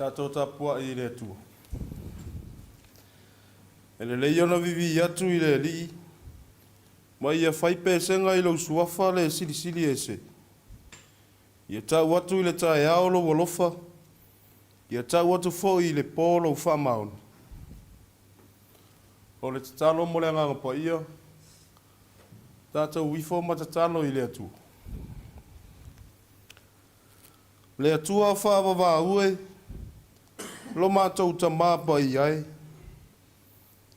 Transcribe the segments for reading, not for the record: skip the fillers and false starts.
Tatou tapuai i le Atua. E lelei ona vivii atu i le Alii, ma ia fai pesega i lou suafa le Silisili Ese. Ia tau atu i le taeao lou alofa, ia tau atu foi i le po lou faamaoni. O le tatalo mo le Agaga Paia, tatou ifo ma tatalo i le Atua. Le Atua faavavau e, lo matou Tama Paia e,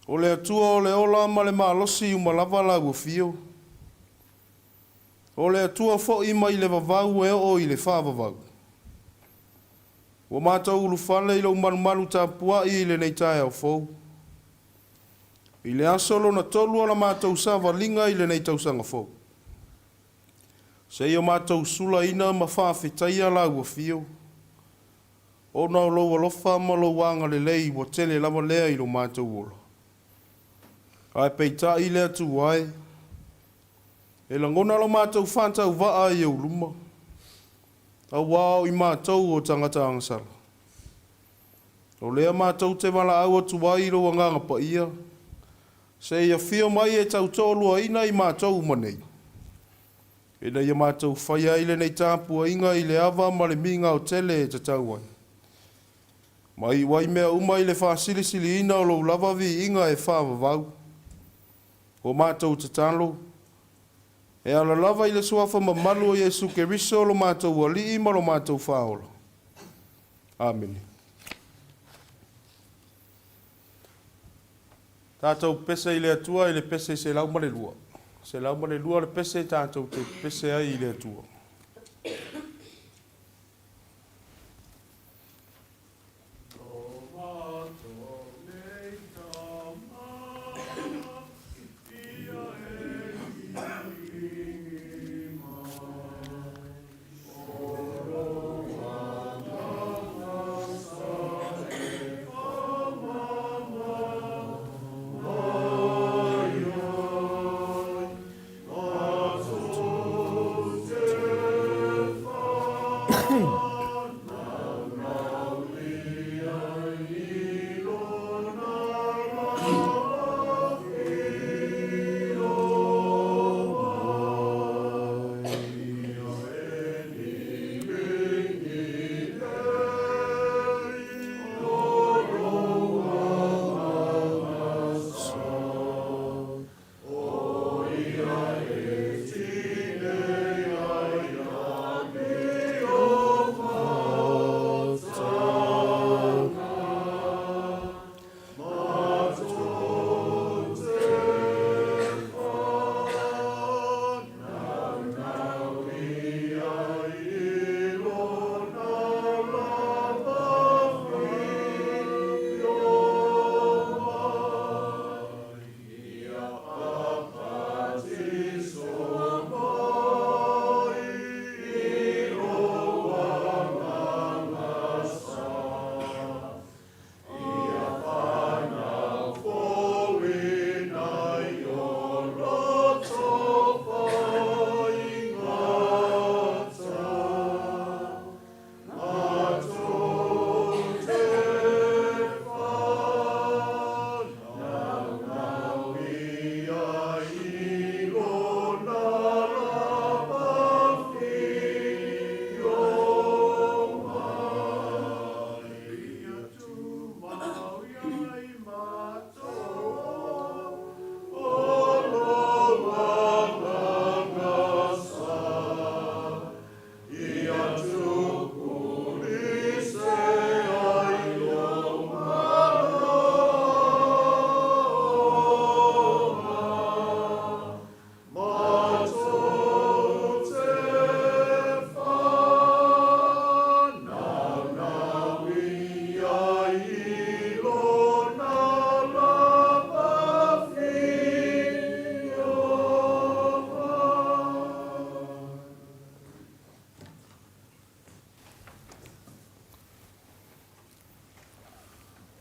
o le Atua o le ola ma le malosi uma lava lau afio, o le Atua foi mai le vavau e oo i le faavavau. Ua matou ulufale i lou malumalu tapuai i lenei taeao fou, i le aso lona tolu o la matou savaliga i lenei tausaga fou. Seia matou sulaina ma faafetaia lau afio, ona o lou alofa ma lou agalelei ua tele lava lea i lo matou ola. Ae peitai le Atua e, e lagona lo matou faatauvaa i ou luma, auā o i matou o tagata agasala. O lea matou te valaau atu ai i lou Agaga Paia, seia afio mai e tautoaluaina i matou uma nei, ina ia matou faia ai lenei tapuaiga i le ava ma le migao tele e tatau ai, ma iu ai mea uma i le faasilisiliina o lou lava viiga e faavavau. O matou tatalo, e ala lava i le suafa mamalu o Iesu Keriso lo matou Alii ma lo matou Faaola. Amene. Tatou pese i le Atua i le pese 102. 102 le pese tatou te pese ai i le Atua.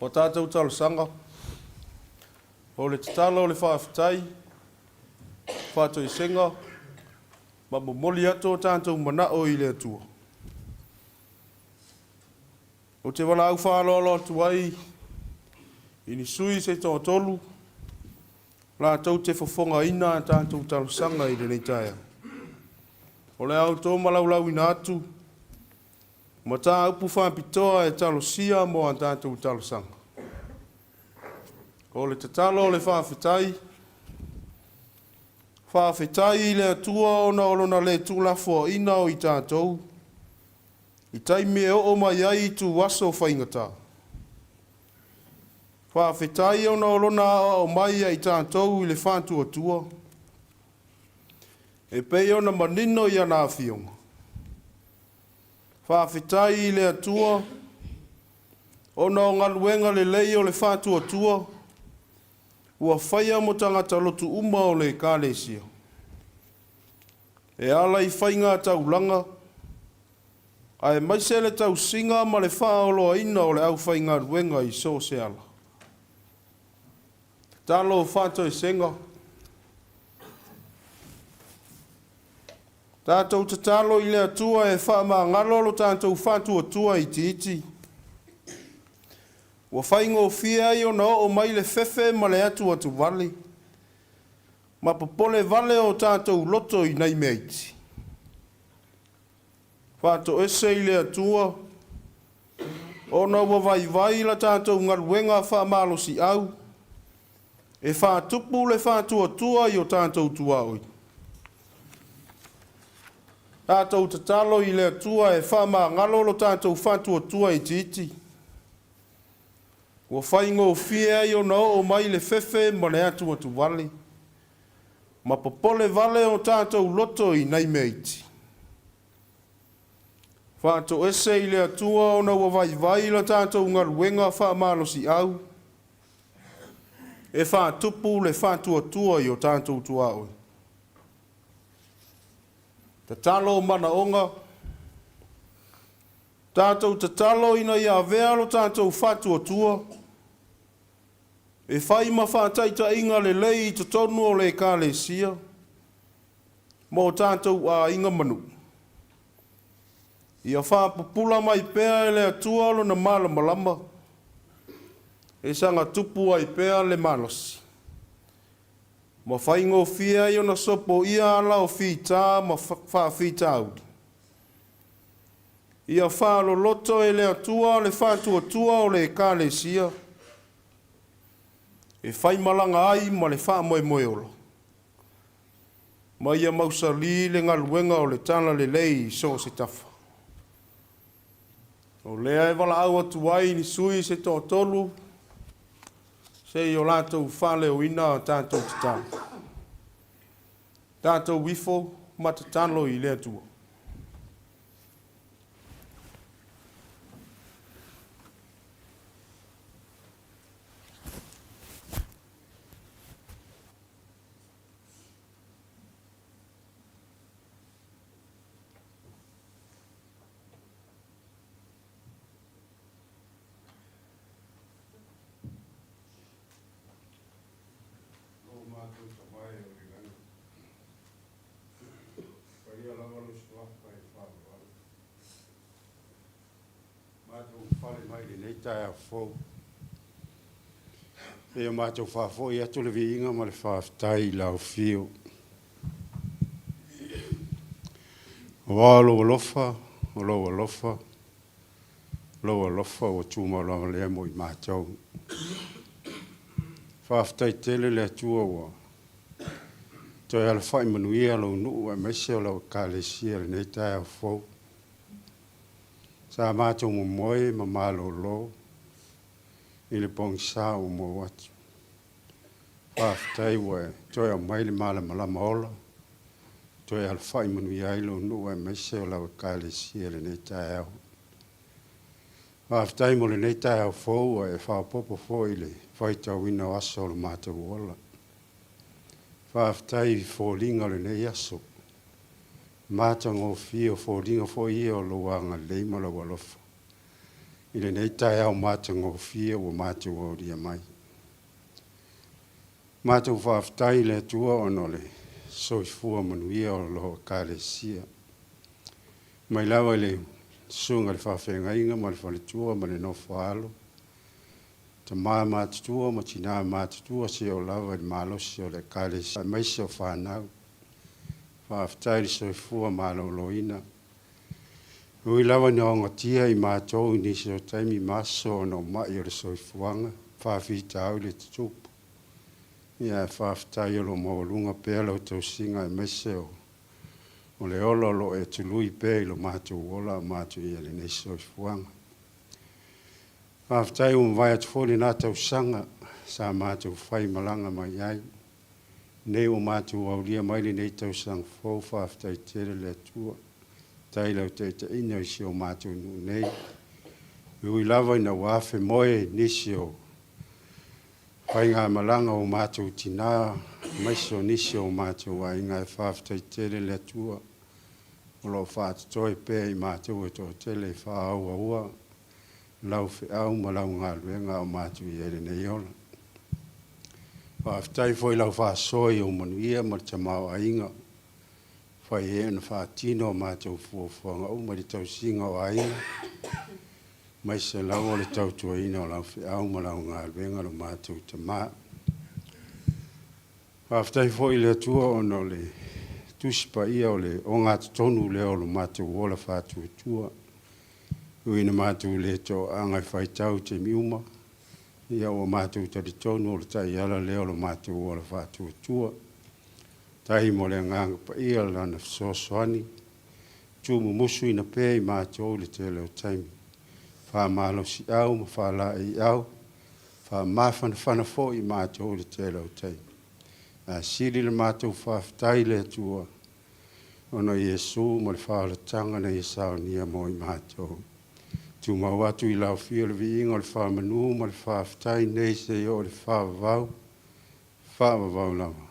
O tatou talosaga, o le tatalo o le faafetai, faatoesega, ma momoli atu o tatou manao i le Atua. Ou te valaau faaaloalo atu ai i ni sui se toatolu latou te fofogaina a tatou talosaga i lenei taeao. O le a outou malaulauina atu mataupu faapitoa e talosia mo a tatou talosaga. O le tatalo o le faafetai. Faafetai i le Atua ona o Lona le tuulafoaina o i tatou i taimi e oo mai ai ituaso faigata. Faafetai ona o Lona aoao mai ia i tatou i le faatuatua, e pei ona manino i ana afioga. Faafetai i le Atua ona o galuega lelei o le faatuatua ua faia mo tagata lotu uma o le Ekalesia, e ala i faiga taulaga, aemaise le tausiga ma le faaoloaina o le aufaigaluega i so o se ala. Tatalo o faatoesega. Tatou tatalo i le Atua e faamagalo lo tatou faatuatua itiiti, ua faigofie ai ona oo mai le fefe ma le atuatuvale, ma popole vale o tatou loto i nai mea iti. Faatoese i le Atua, ona ua vaivai la tatou galuega faamalosiau e faatupu le faatuatua i o tatou tuaoi. Tatou tatalo i le Atua e faamagalo lo tatou faatuatua itiiti, ua faigofie ai ona oo mai le fefe ma le atuatuvale, ma popole vale o tatou loto i nai mea iti. Faatoese i le Atua ona ua vaivai la tatou galuega faamalosiau e faatupu le faatuatua i o tatou tuaoi. Tatalo o manaoga. Tatou tatalo ina ia avea lo tatou faatuatua e fai ma faataitaiga lelei i totonu o le Ekalesia ma o tatou aiga ma nuu. Ia faapupula mai pea e le Atua lona malamalama e saga tupu ai pea le malosi, ma faigofie ai ona sopoia ala o fita ma faafitauli. Ia faaloloto e le Atua le faatuatua o le Ekalesia e faimalaga ai ma le faamoemoe ola, ma ia mausali le galuega o le talalelei i so o se tafa. O lea e valaau atu ai ni sui se toatolu se i o latou faaleoina a tatou tatalo. Tatou ifo ma tatalo i le Atua. Lo matou Tama e o i lagi, paia lava lou Suafa e faaaloalo. Matou fale mai i lenei taeao fou. Ia matou faafoi atu le viiga ma le faafetai i lau afio. Aua o lou alofa, o lou alofa, lou alofa ua tumau lava lea mo i matou. Faafetai tele le Atua ua toe alafai manuia lou nuu aemaise o lau Ekalesia i lenei taeao fou. Sa matou momoe ma malolo i le pogisa ua mou atu. Faafetai ua e toe aumai le malamalama ola, toe alafai manuia ai lou nuu aemaise o lau Ekalesia i lenei taeao. Faafetai mo lenei taeao fou ua e faaopoopo foi i le faitauina o aso o lo matou ola. Faafetai i foliga o lenei aso, matagofie o foliga foi ia o lou agalelei ma lou alofa i lenei taeao matagofie ua matou aulia mai. Matou faafetai i le Atua ona o le soifua manuia o lau Ekalesia. Mai lava i le Susuga i le Faafeagaiga ma le Faletua ma le nofo a alo, tama matutua ma tina matutua seia oo lava i le malosi o le Ekalesia aemaise o fanau. Faafetai le soifua maloloina. E ui lava ina ogatia i matou i nisi o taimi ma aso ona o mai o le soifuaga, faafitauli e tutupu, ia ae faafetai o lo o maualuga pea lau tausiga aemaise o le ola o lo o e tului pea i lo matou ola a o matou i ai i lenei soifuaga. Faafetai ua mavae atu foi lena tausaga sa matou faimalaga mai ai. Nei ua matou aulia mai lenei tausaga fou, faafetai tele le Atua. Faafetai i lau taitaiga i si o matou nuu nei. E ui lava ina ua afemoe nisi o faigamalaga o matou tina, aemaise o nisi o matou aiga, ae faafetai tele le Atua o lo o faatotoe pea i matou e toatele e faaauaua lau feau ma lau galuega a o matou i ai i lenei ola. Faafetai foi i lau faasoa i ou manuia ma le tamaoaiga ua mafai ai ona faatino a matou fuafuaga uma i le tausiga o aiga, aemaise lava o le tautuaina o lau feau ma lau galuega lo matou Tama. Faafetai foi i le Atua ona o le Tusi Paia o le ogatotonu lea o lo matou ola faatuatua. E ui ina matou le toaaga e faitau i taimi uma, ia ua matou talitonu o le taiala lea o lo matou ola faatuatua. Faafetai mo le Agaga Paia i Lana fesoasoani, tuumumusuina pea i matou i le tele o taimi, faamalosiau ma faalaeiau, faamafanafana foi i matou i le tele o taimi. Ae sili le matou faafetai i le Atua ona o Iesu ma le faaolataga na Ia saunia mo i matou. Tumau atu i lau Afio le viiga o le faamanu ma le faafetai nei seia oo i le faavavau, faavavau lava.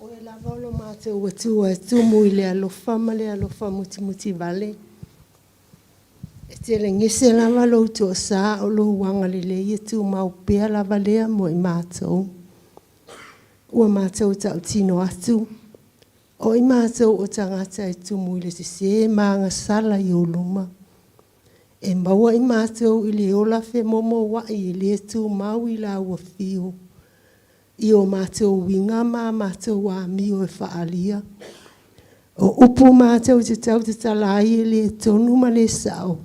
O oe lava o lo matou Atua e tumu i le alofa ma le alofa mutimutivale. E telegese lava lou toasa, o lou agalelei e tumau pea lava lea mo i matou. Ua matou tautino atu, o i matou o tagata e tumu i le sese ma agasala i ou luma. E maua i matou i le ola femomoua'i e le tumau i lau afio, i o matou uiga ma a matou amio e faaalia. O upu matou te tautatala ai e le tonu ma le sa'o,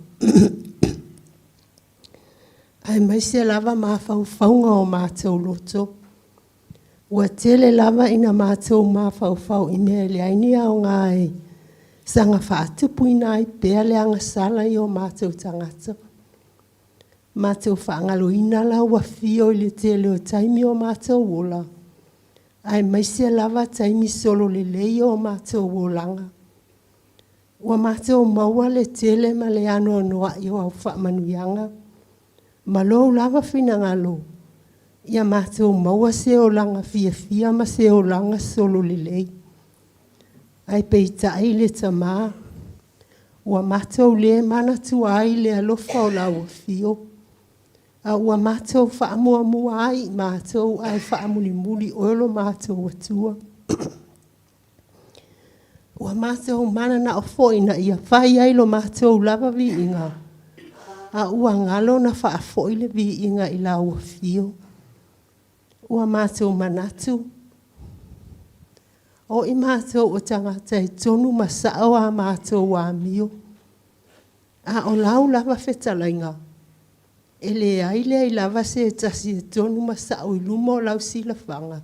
aemaise lava mafaufauga o matou loto. Ua tele lava ina matou mafaufau i mea e leai ni aoga e saga faatupuina ai pea le agasala i o matou tagata. Matou faagaloina lau afio i le tele o taimi o matou ola, aemaise lava taimi sololelei o matou olaga. Ua matou maua le tele ma le anoanoai o au faamanuiaga, ma lou lava finagalo ia matou maua se olaga fiafia ma se olaga sololelei. Ae peitai le Tama, ua matou le manatua ai le alofa o lau afio, a ua matou faamuamua ai i matou ae faamulimuli oe lo matou Atua. Ua matou mananao foi ina ia fai ai lo matou lava viiga, a ua galo na faafoi le viiga i lau afio. Ua matou manatu, o i matou o tagata e tonu ma sao a matou amio, a o lau lava fetalaiga, e leai leai lava se tasi e tonu ma sao i luma o lau silafaga,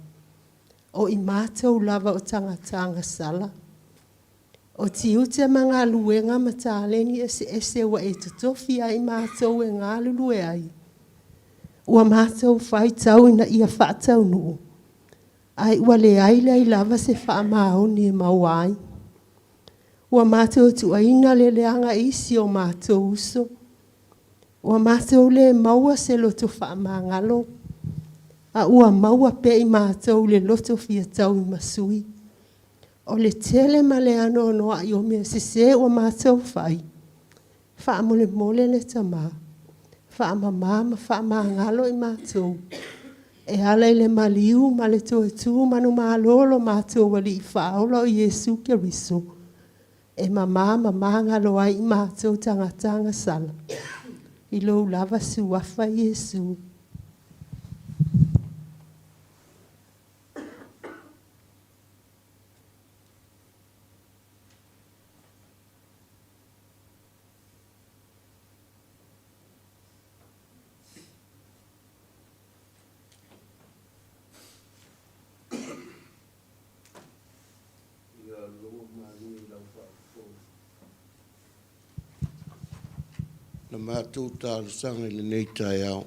o i matou lava o tagata agasala. O tiute ma galuega ma taleni eseese ua e totofi ai matou e galulue ai, ua matou faitau ina ia faataunuu, ae ua leai leai lava se faamaoni e maua ai. Ua matou tuuaina le leaga e isi o matou uso, ua matou le maua se loto faamagalo, a ua maua pea i matou le loto fia tauimasui. O le tele ma le anoanoai o mea sese ua matou fai, faamolemole le Tama, faamama ma faamagalo i matou. E ala i le maliu ma le toe tu manumalo o lo matou Alii Faaola o Iesu Keriso, e mamā ma magalo ai i matou tagata agasala, i lou lava Suafa Iesu. Ia loa malie i lau faafofoga. Na matou talosaga i lenei taeao.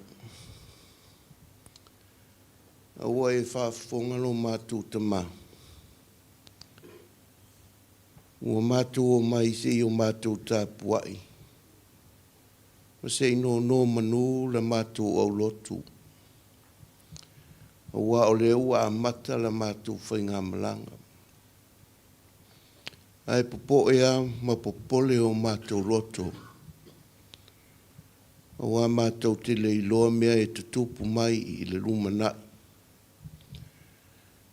Aua e faafofoga lo matou Tama. Ua matou omai se i o matou tapuai ma se i nonomanu la matou aulotu, aua o lea ua amata la matou faigamalaga. Ae popoe lava ma popole o matou loto, aua matou te le iloa mea e tutupu mai i le lumanai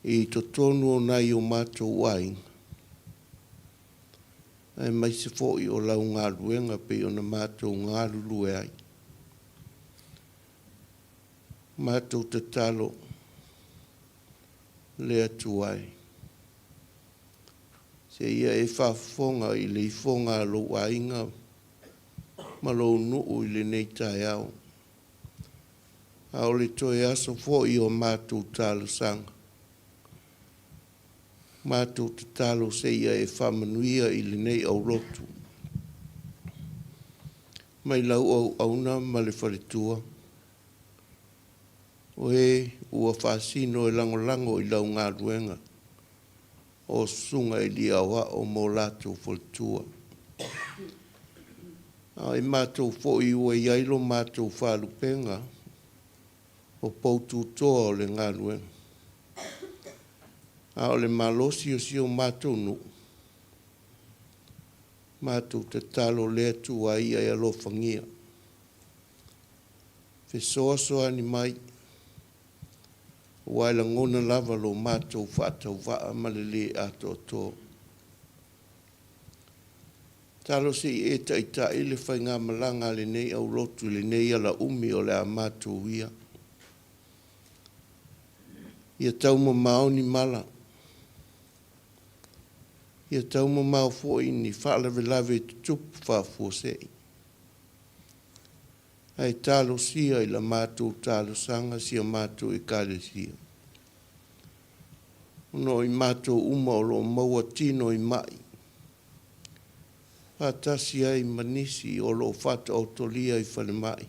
i totonu o nai o matou aiga, aemaise foi o lau galuega pei ona matou galulue ai. Matou tatalo le Atua e, seia e faafofoga i le ifoga a lou aiga ma lou nuu i lenei taeao, a o le toe aso foi o matou talosaga. Matou tatalo seia e faamanuia i lenei aulotu mai lau auauna ma le faletua, o e ua faasino e lagolago i lau galuega o susuga i alii aoao ma o latou faletua. A o i matou foi ua i ai lo matou faalupega o poututoa o le galuega, a o le malosi o si o matou nuu, matou tatalo le Atua ia e alofagia, fesoasoani mai, aua e lagona lava lo matou faatauvaa ma le lē atoatoa. Talosia se i e taitai le faigamalaga a lenei aulotu i lenei ala umi o le a matou ia. Ia taumamao ni mala, ia taumamao foi ni faalavelave e tutupu faafuasei, ae talosia i la matou talosaga si a matou Ekalesia, ona o i matou uma o lo o maua tino i mai, faatasi ai ma nisi o lo o faataotolia i falemai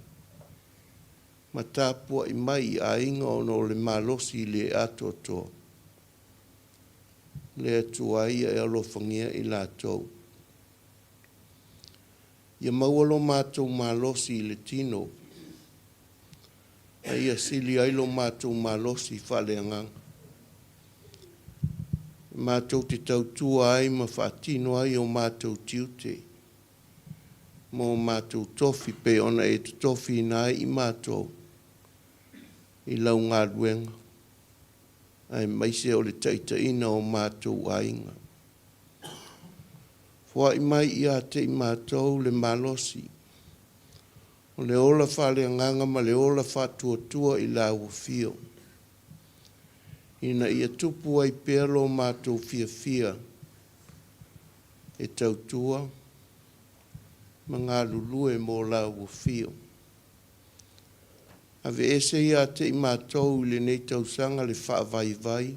ma tapuai mai i aiga ona o le malosi le atoatoa. Le Atua ia e alofagia i latou. Ia maua lo matou malosi i le tino, a ia sili ai lo matou malosi faaleagaga. E matou te tautua ai ma faatino ai o matou tiute ma o matou tofi pei ona e totofiina ai i matou i lau galuega, aemaise o le taitaiina o matou aiga. Foai mai ia te i matou le malosi o le ola faaleagaga ma le ola faatuatua i lau afio, ina ia tupu ai pea lo matou fiafia e tautua ma galulue mo lau afio. Aveese ia te i matou i lenei tausaga le faavaivai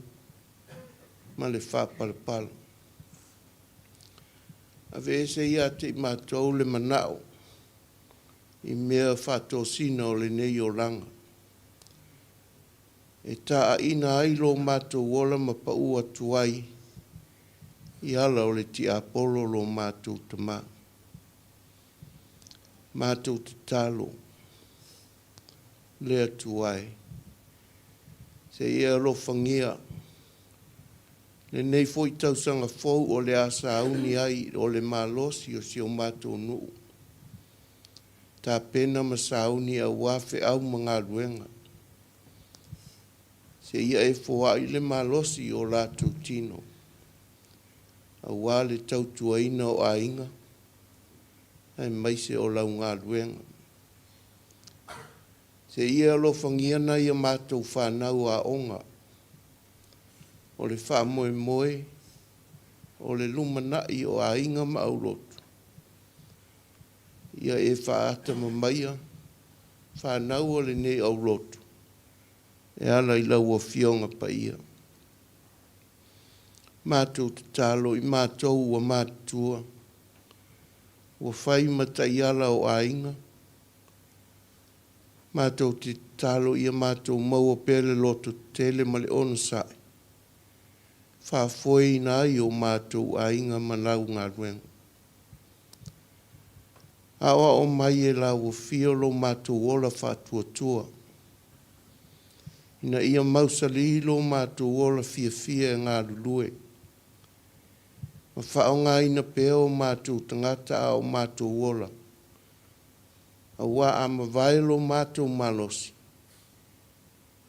ma le faapalapala. Aveese ia te i matou le manao i mea faatosina o lenei olaga, e taaina ai lo matou ola ma pau atu ai i ala o le tiapolo lo matou Tama. Matou tatalo le Atua e, seia alofagia lenei foi tausaga fou o le a sauni ai o le malosi o si o matou nuu, tapena ma sauni aua feau ma galuega. Seia e foai le malosi i o latou tino, aua le tautuaina o aiga aemaise o lau galuega. Seia e alofagia nai a matou fanau aoga, o le faamoemoe o le lumanai o aiga ma aulotu, ia e faatamamaia fanau a lenei aulotu e ala i lau Afioga Paia. Matou tatalo i matou ua matutua, ua fai ma taiala o aiga, matou te tatalo ia matou maua pea le lototetele ma le onosai, faafoeina ai o matou aiga ma lau galuega. Aoao mai e lau Afio lo matou ola faatuatua, ina ia mausali lo matou ola fiafia e galulue, ma faaaogaina pea o matou tagata a o matou ola, aua a mavae lo matou malosi,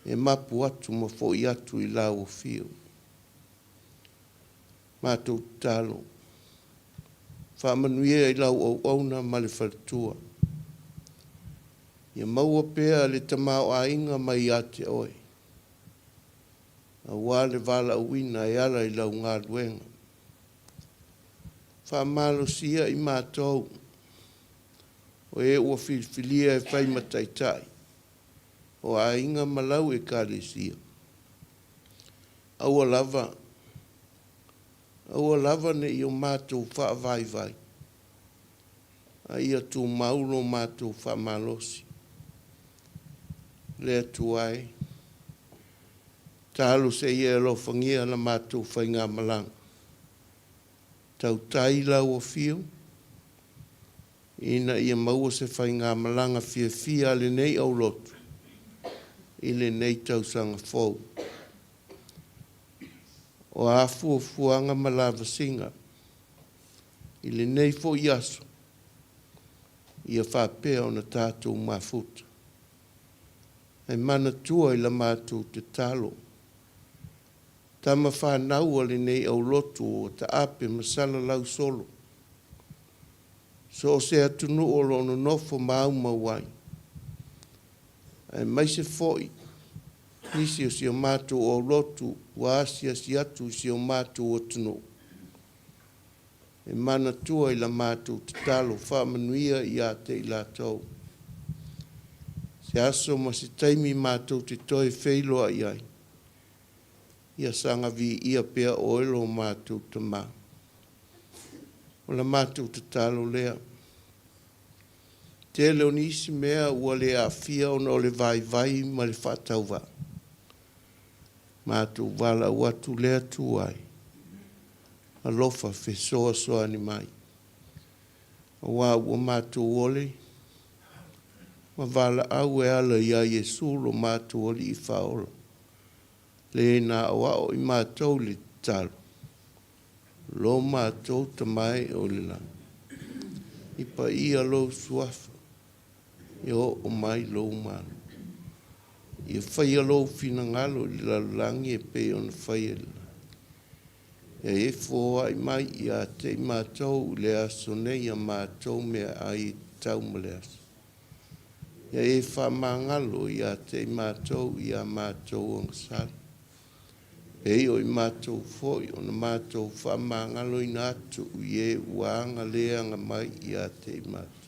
e mapu atu ma foi atu i lau Afio. Matou tatalo, faamanuia i lau auauna ma le faletua, ia maua pea le tamaoaiga mai ia te oe, aua le valaauina e ala i lau galuega. Faamalosia i matou, o e ua filifilia e fai ma taitai o aiga ma lau Ekalesia, aua lava, aua lava ne i o matou faavaivai, a ia tumau lo matou faamalosi. Le Atua e, talosia e alofagia la matou faigamalaga. Tautai lau afio, ina ia maua se faigamalaga fiafia a lenei aulotu i lenei tausaga fou. O a fuafuaga ma lavasiga i lenei foi aso, ia faapea ona tatou mafuta. Ae manatua i la matou tatalo, tama fanau a lenei aulotu ua taape ma salalau solo, so o se atunuu o lo o nonofo ma aumau ai, aemaise foi nisi o si o matou aulotu ua asiasi atu i si o matou atunuu, e manatua i la matou tatalo, faamanuia ia te i latou. Se aso ma se taimi matou te toe feiloai ai, ia saga viia pea oe lo matou Tama. O la matou tatalo lea. Tele o nisi mea ua le aafia ona o le vaivai ma le faatauvaa. Matou valaau atu le Atua e, alofa fesoasoani mai, aua ua matou ole ma valaau e ala ia Iesu lo matou Alii Faaola, le na aoao i matou le tatalo, lo matou Tama e o i le lagi, i paia lou Suafa, ia oo mai lou Malo, ia faia lou finagalo i le lalolagi e pei ona faia i le lagi. Ia e foai mai ia te i matou i le aso nei a matou meaai e tatau ma le aso. Ia e faamagalo ia te i matou i a matou agasala, pei o i matou foi ona matou faamagaloina atu i e ua aga le aga mai ia te i matou.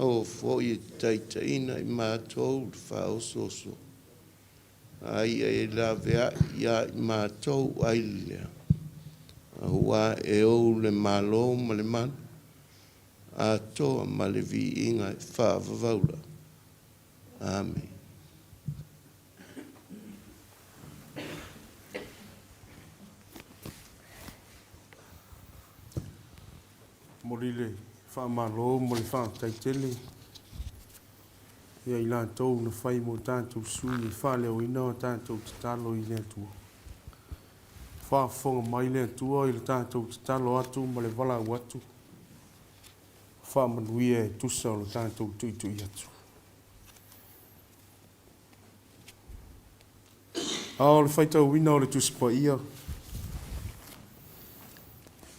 Aua foi e te taitaiina i matou i le faaosoosoga, a ia e laveai ia i matou ai le lea, aua e ou le Malo ma le mana atoa ma le viiga e faavavau lava. Amene. Momoli le faamalo ma le faafetai tele ia i latou na fai mo tatou sui e faaleoina a tatou tatalo i le Atua. Faafofoga mai le Atua i le tatou tatalo atu ma le valaau atu, faamanuia e tusa o le tatou tuitui atu. A o le faitauina o le Tusi Paia,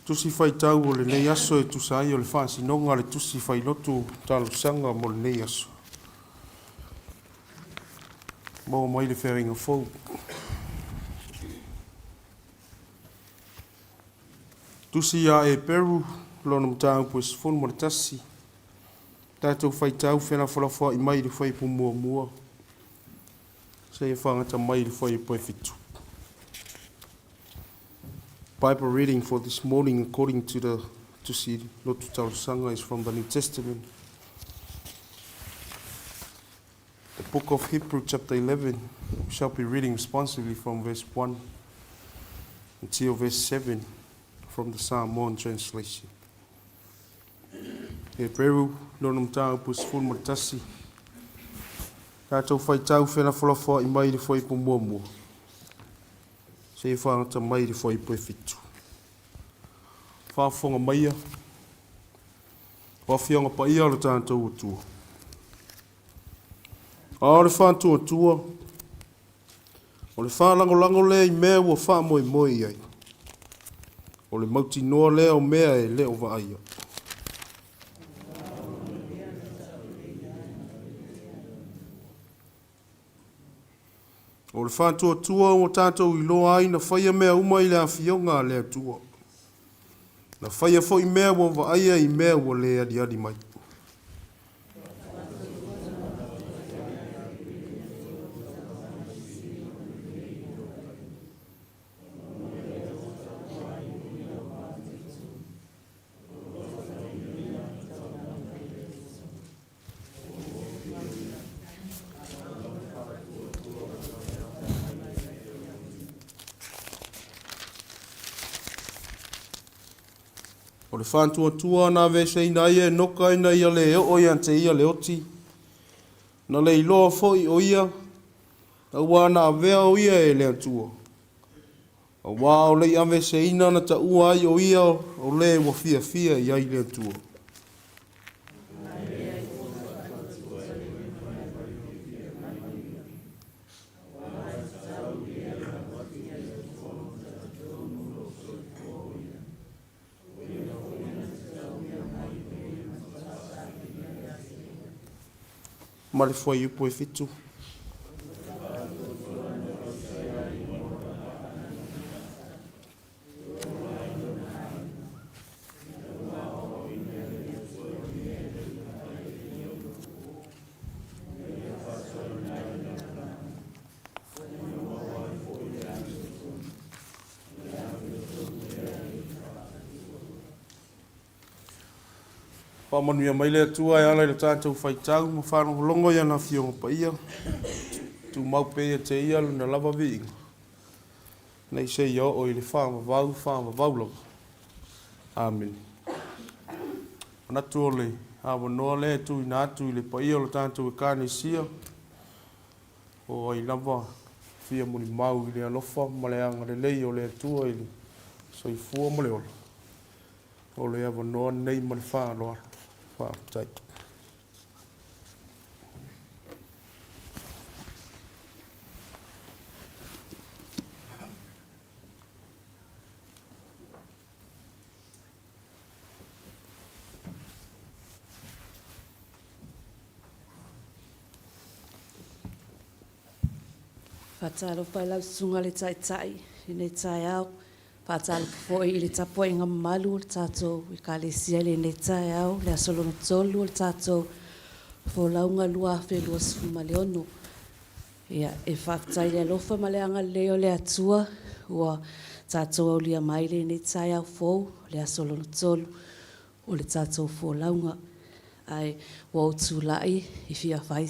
Tusi Faitau o lenei aso e tusa ai o le faasinoga a le Tusi Failotu Talosaga mo lenei aso. Maua mai le Feagaiga Fou. Tusi ia Eperu, lona mataupu e 11, tatou faitau felafolafoai mai i le fuaiupu muamua seia fagata mai i le fuaiupu e 7. Bible reading for this morning according to the Tusi Lotu Talosaga is from the New Testament. The book of Hebrew chapter 11, we shall be reading responsively from verse 1 until verse 7 from the Samoan translation. Heperu, lona mataupu 11, tatou faitau felafolafoai mai i le fuaiupu muamua seia fagata mai i le fuaiupu e 7. Faafofoga maia, o Afioga Paia o le tatou Atua. A o le faatuatua, o le faalagolago lea i mea ua faamoemoe i ai, o le mautinoa lea o mea e le o vaaia. O le faatuatua ua tatou iloa ai na faia mea uma i le afioga a le Atua. Na faia foi mea ua vaaia i mea ua le aliali mai. O le faatuatua na aveeseina ai e Enoka ina ia le oo ia te ia le oti, na le iloa foi o ia, aua na avea o ia e le Atua. Aua o le i aveeseina na taua ai o ia o le ua fiafia i ai le Atua. Ma le fuaiupu e 7. Faamanuia mai le Atua e ala i le tatou faitau ma faalogologo i ana Afioga Paia. Tumau pea ia te Ia lona lava viiga, nei seia oo i le faavavau, faavavau lava. Amene. Manatu o le avanoa lea e tuuina atu i le paia o le tatou Ekalesia, o ai lava fia molimau i le alofa ma le agalelei o le Atua i le soifua ma le ola. O le avanoa lenei ma le faaaloalo. Faafetai. Faatalofa i lau Susuga i le Taitai i lenei taeao. Faatalofa foi i le tapuaiga mamalu o le tatou Ekalesia i lenei taeao, le aso lona tolu o le tatou folauga 2026. Ia, e faafetai i le alofa ma le agalelei o le Atua ua tatou aulia mai lenei taeao fou, le aso lona tolu o le tatou folauga. Ae ua ou tulai e fia fai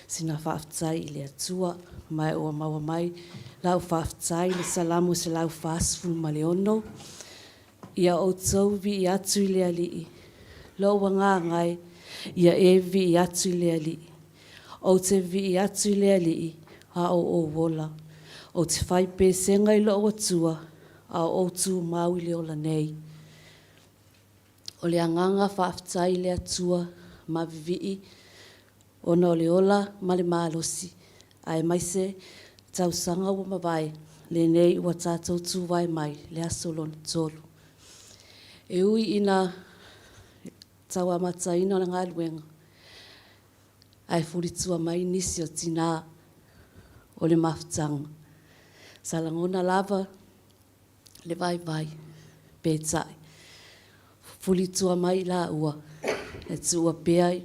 sina faafetai i le Atua, ma ua maua mai lau faafetai i le Salamo 146, Ia outou vivii atu i le Alii, lou agaga e, ia e vivii atu i le Alii. Ou te vivii atu i le Alii, a o ou ola. Ou te fai pesega i lou Atua, a o ou tumau i le ola nei. O le agaga faafetai i le Atua ma vivii ona o le ola ma le malosi, aemaise. tausaga ua mavae, lenei ua tatou tuvae mai le aso lona tolu. E ui ina tau amataina o le galuega, ae fulitua mai nisi o tinā o le mafutaga. Sa lagona lava le vaivai, peitai, fulitua mai i laua e tuua pea i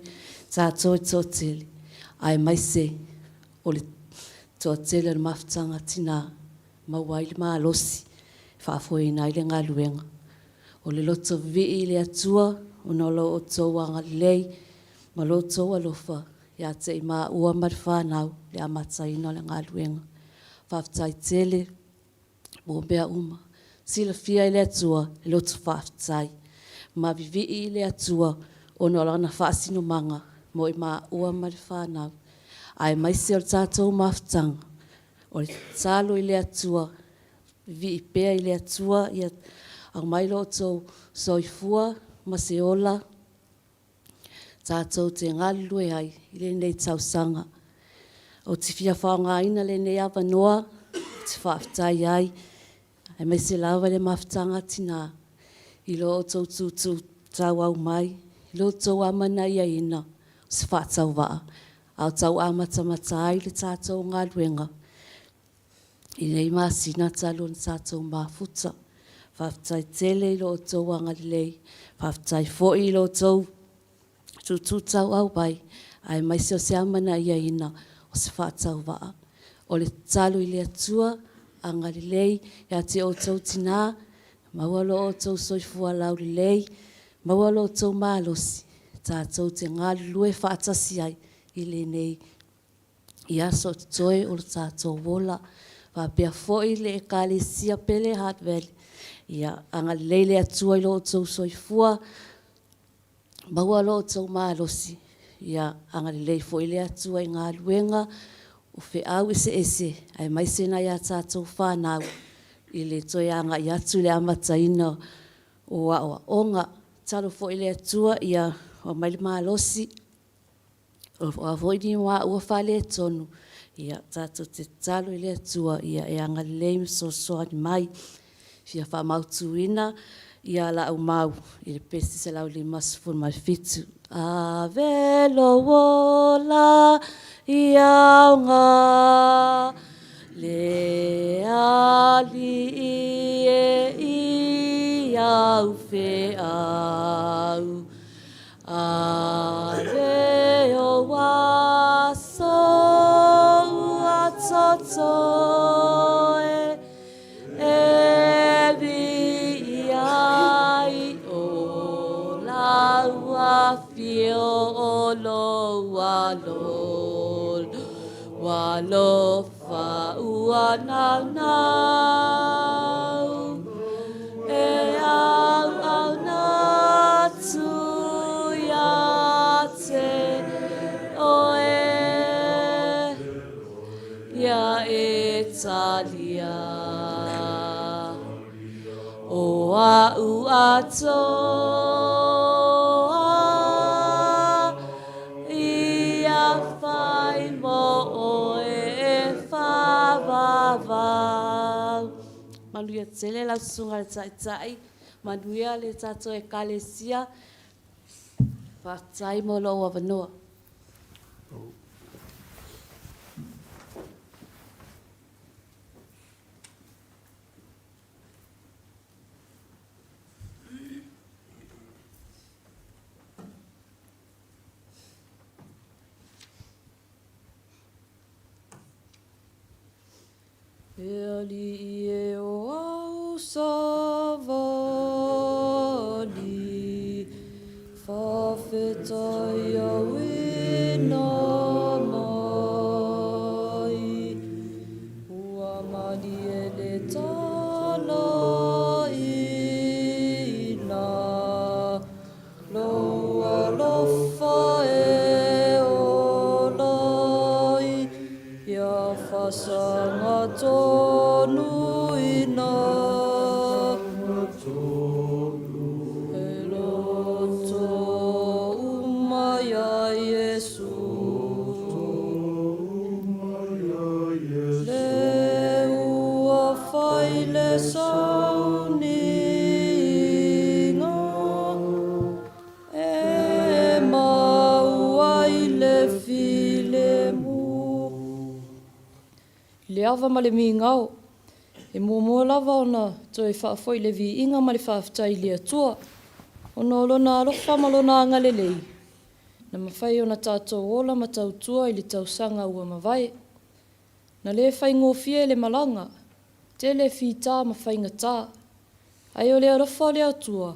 tatou e toatele, aemaise o le toatele o le mafutaga a tina, maua ai le malosi e faafoeina ai le galuega. O le loto vivii i le Atua ona o lo outou agalelei ma lo outou alofa ia te i maua ma le fanau i le amataina o le galuega. Faafetai tele mo mea uma. Silafia e le Atua le loto faafetai, ma vivii i le Atua ona o Lana faasinomaga mo i maua ma le fanau, aemaise o le tatou mafutaga. O le tatalo i le Atua, vivii pea i le Atua ia aumai lo outou soifua ma se ola tatou te galulue ai i lenei tausaga. Ou te fia faaaogaina lenei avanoa ou te faafetai ai, aemaise lava le Mafutaga a Tina i lo outou tutu tauau mai, i lo outou amanaiaina o se faatauvaa a o tau amatamata ai le tatou galuega i nei masina talu ona tatou mafuta. Faafetai tele i lo outou agalelei, faafetai foi i lo outou tutu tauau mai, aemaise o se amanaiaina o se faatauvaa. O le tatalo i le Atua, agalelei ia te outou tina, maua lo outou soifua laulelei, maua lo outou malosi tatou te galulue faatasi ai i lenei i aso o totoe o lo tatou ola. Faapea foi le Ekalesia pele Hardwell, ia agalelei le Atua i lo outou soifua, maua lo outou malosi, ia agalelei foi le Atua i galuega, o feau eseese aemaise nai a tatou fanau i le toe agai atu i le amataina o aoaoga. Tatalo foi i le Atua ia aumai le malosi, o a foi ni maua faaletonu, ia tatou te tatalo i le Atua e agalelei ma fesoasoani mai. E fia faamautuina lau mau i le pesi 157. Ave lou ola i aoga le Alii e i au feau. Ave ou aso ua totoe e viia ai o lau afio o lou alolo, alofa ua naunau e auauna atu ia te oe, ia e talia o a'u atoa ia whai mo oe e whawawau. Manuia tele lau susuga i le Taitai, manuia le tatou Ekalesia. Faafetai mo lou avanoa. E alii e o au savali, Fafetai au e na mai, Ua malie le tala ina, Lou alofa e ola ai, Ia fasaga tonu ina. E loto uma ia Iesu. Le I le ava ma le migao, e muamua lava ona toe faafoi le viiga ma le faafetai i le Atua, ona o Lona alofa ma Lona agalelei, na mafai ona tatou ola ma tautua i le tausaga ua mavae. Na le faigofie le malaga, tele fita ma faigata, ae o le alofa o le Atua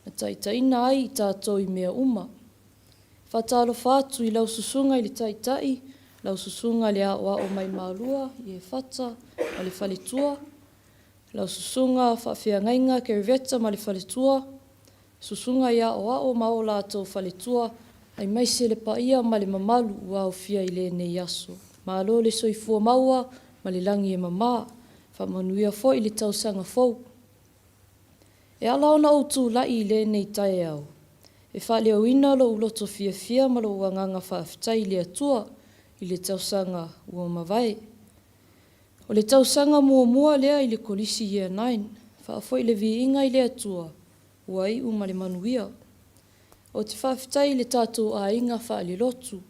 na taitaiina ai i tatou i mea uma. Faatalofa atu i lau Susuga i le Taitai, lau Susuga i le Aoao mai Malua i Efata ma le Faletua, lau Susuga Faafeagaiga Kereveta ma le Faletua, Susuga i Aoao ma o latou faletua, aemaise le paia ma le mamalu ua aofia i lenei aso. Malo le soifua maua ma le lagi e mama. Faamanuia foi le tausaga fou. E ala ona ou tulai i lenei taeao, e faaleoina lou loto fiafia ma lou agaga faafetai i le Atua i le tausaga ua mavae. O le tausaga muamua lea i le Kolisi Year Nine, faafoi le viiga i le Atua ua iu ma le manuia. Ou te faafetai i le tatou aiga faalelotu,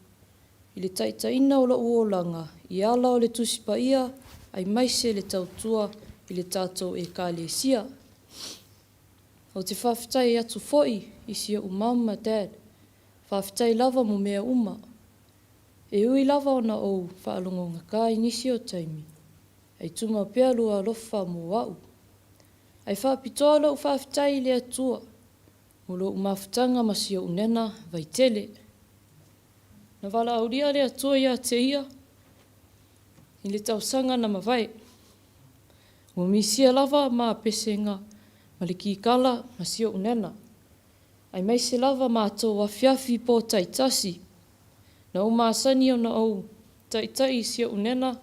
i le taitaiina o lou olaga i ala o le Tusi Paia aemaise le tautua i le tatou Ekalesia. Ou te faafetai atu foi i si ou mum ma dad, faafetai lava mo mea uma. E ui lava ona ou faalogogata i nisi o taimi, ae tumau pea lua alofa mo au. Ae faapitoa lou faafetai i le Atua mo lou mafutaga ma si ou nena Vaitele. Na valaaulia le Atua ia te ia i le tausaga na mavae. Ua misia lava ma pesega ma le kikala ma si ou nena, aemaise lava matou afiafi po taitasi. Na ou masani ona ou taitai i si ou nena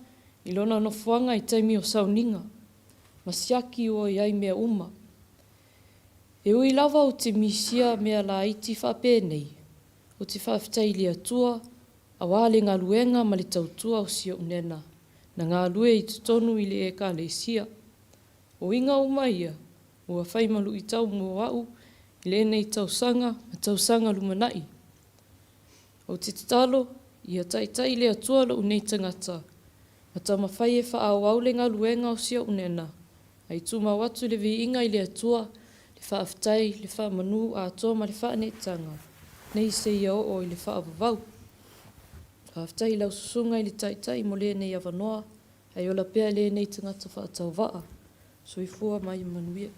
i lona nofoaga i taimi o sauniga ma siaki ua i ai mea uma. E ui lava ou te misia mea laiti faapenei, ou te faafetai i le Atua aua le galuega ma le tautua o si ou nena na galue i totonu i le Ekalesia. O uiga uma ia ua fai ma luitau mo au i lenei tausaga ma tausaga lumanai. Ou te tatalo ia taitai le Atua lou nei tagata ma taumafai e faaauau le galuega o si ou nena, ae tumau atu le viiga i le Atua, le faafetai, le faamanu atoa ma le faaneetaga, nei seia oo i le faavavau. Faafetai i lau Susuga i le Taitai mo lenei avanoa, ae ola pea lenei tagata faatauvaa. Soifua ma ia manuia.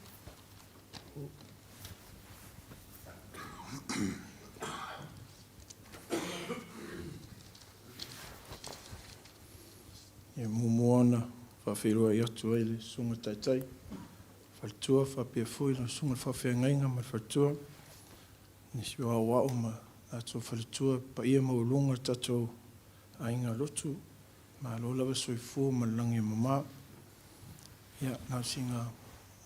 E muamua ona faafeiloai atu ai le Susuga Taitai, Faletua faapea foi le Susuga Faafeagaiga ma le Faletua, nisi o aoao ma latou faletua, paia maualuga o le tatou aiga lotu. Malo lava soifua ma le lagi e mama. Ia, na o sina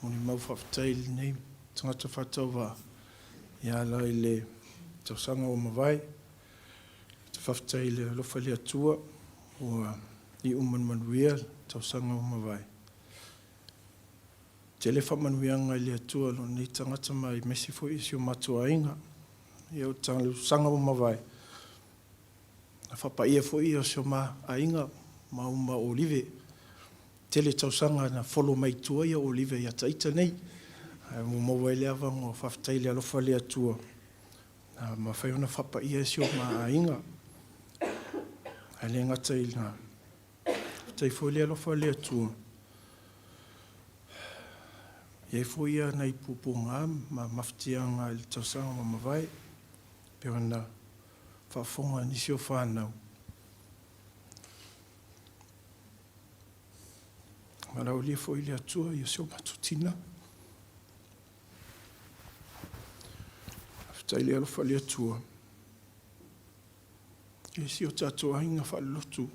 molimau faafetai i lenei tagata faatauvaa e ala i le tausaga ua mavae. Ou te faafetai i le alofa i le Atua ua iu ma le manuia le tausaga ua mavae. Tele faamanuiaga i le Atua i lou nei tagata ma aemaise foi i si o matou aiga. Ia, o le tausaga ua mavae, Na faapaia foi ia o si o ma aiga ma uma Olive. Tele tausaga na follow mai tua ia Olive ia ta ita nei. Ae ua maua ai le avanoa, faafetai i le alofa o le Atua, na mafai ona faapaia e si o ma aiga. Ae le gata i lena, faafetai foi le alofa o le Atua, e i ai foi ia nai puapuaga ma mafatiaga i le tausaga ua mavae, pei ona faafofoga nisi o fanau. Valaaulia foi le Atua i si o matou tina. Faafetai le alofa i le Atua. E si o tatou aiga faalelotu.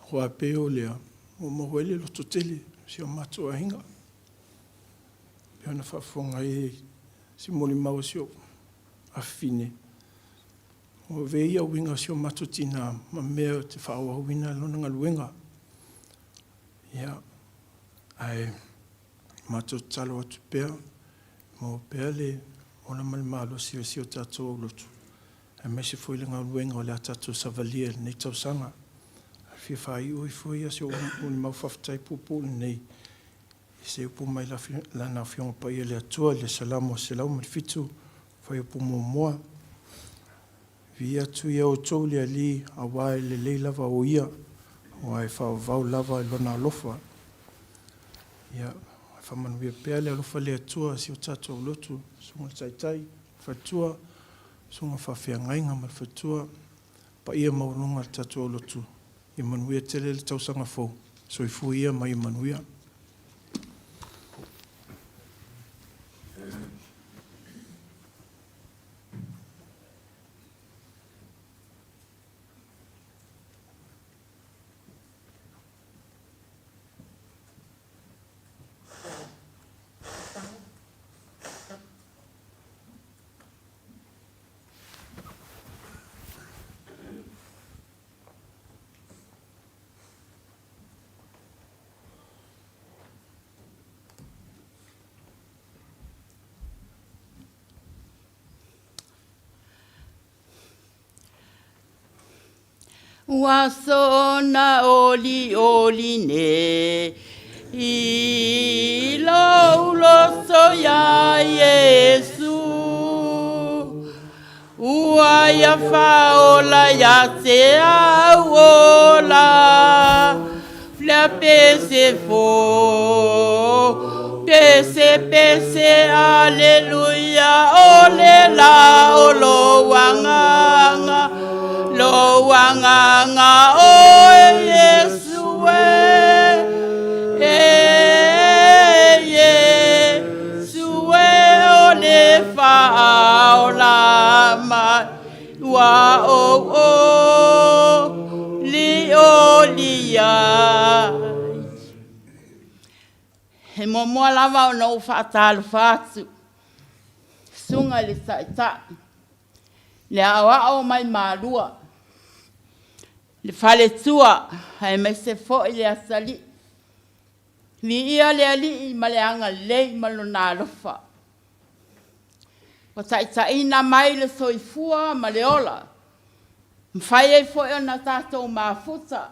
Aua pei o lea, ua maua ai le lototele si o matou aiga. Pei ona faafofoga ai si molimau a si ou afafine, ua avea ia uiga o si o matou tina ma mea ou te faaauauina lona galuega. Ia, ae matou tatalo atu pea, maua pea le ola ma le malosi o si o tatou aulotu, aemaise foi le galuega o le a tatou savalia i lenei tausaga. fia faaiu ifo ia si ou molimau faafetai puupuu lenei i se upu mai Lana Afioga Paia le Atua i le Salamo 107, fuaiupu muamua, Viia atu ia outou i le Alii, aua e lelei lava o Ia, aua e faavavau lava i Lona alofa. Ia, faamanuia pea le alofa le Atua i si o tatou lotu, Susuga i le Taitai, Faletua, Susuga Faafeagaiga ma le Faletua, paia maualuga o le tatou lotu. Ia manuia tele le tausaga fou. Soifua ia ma ia manuia. Ua soona olioli nei i lou loto iā Iesu. Ua ia faaola ia te au ola, lea pese fo, pese pese aleluia o le la o lou agaga, lou agaga oe Iesu e, e Iesu e o le faaola mai. Ua ou olioli ai. E muamua lava ona ou faatalofa atu, Susuga i le Taitai, le aoao mai Malua, le faletua aemaise foi le atalii. Viia le Alii ma le agalelei ma Lona alofa. Ua taitaiina mai le soifua ma le ola, mafai ai foi ona tatou mafuta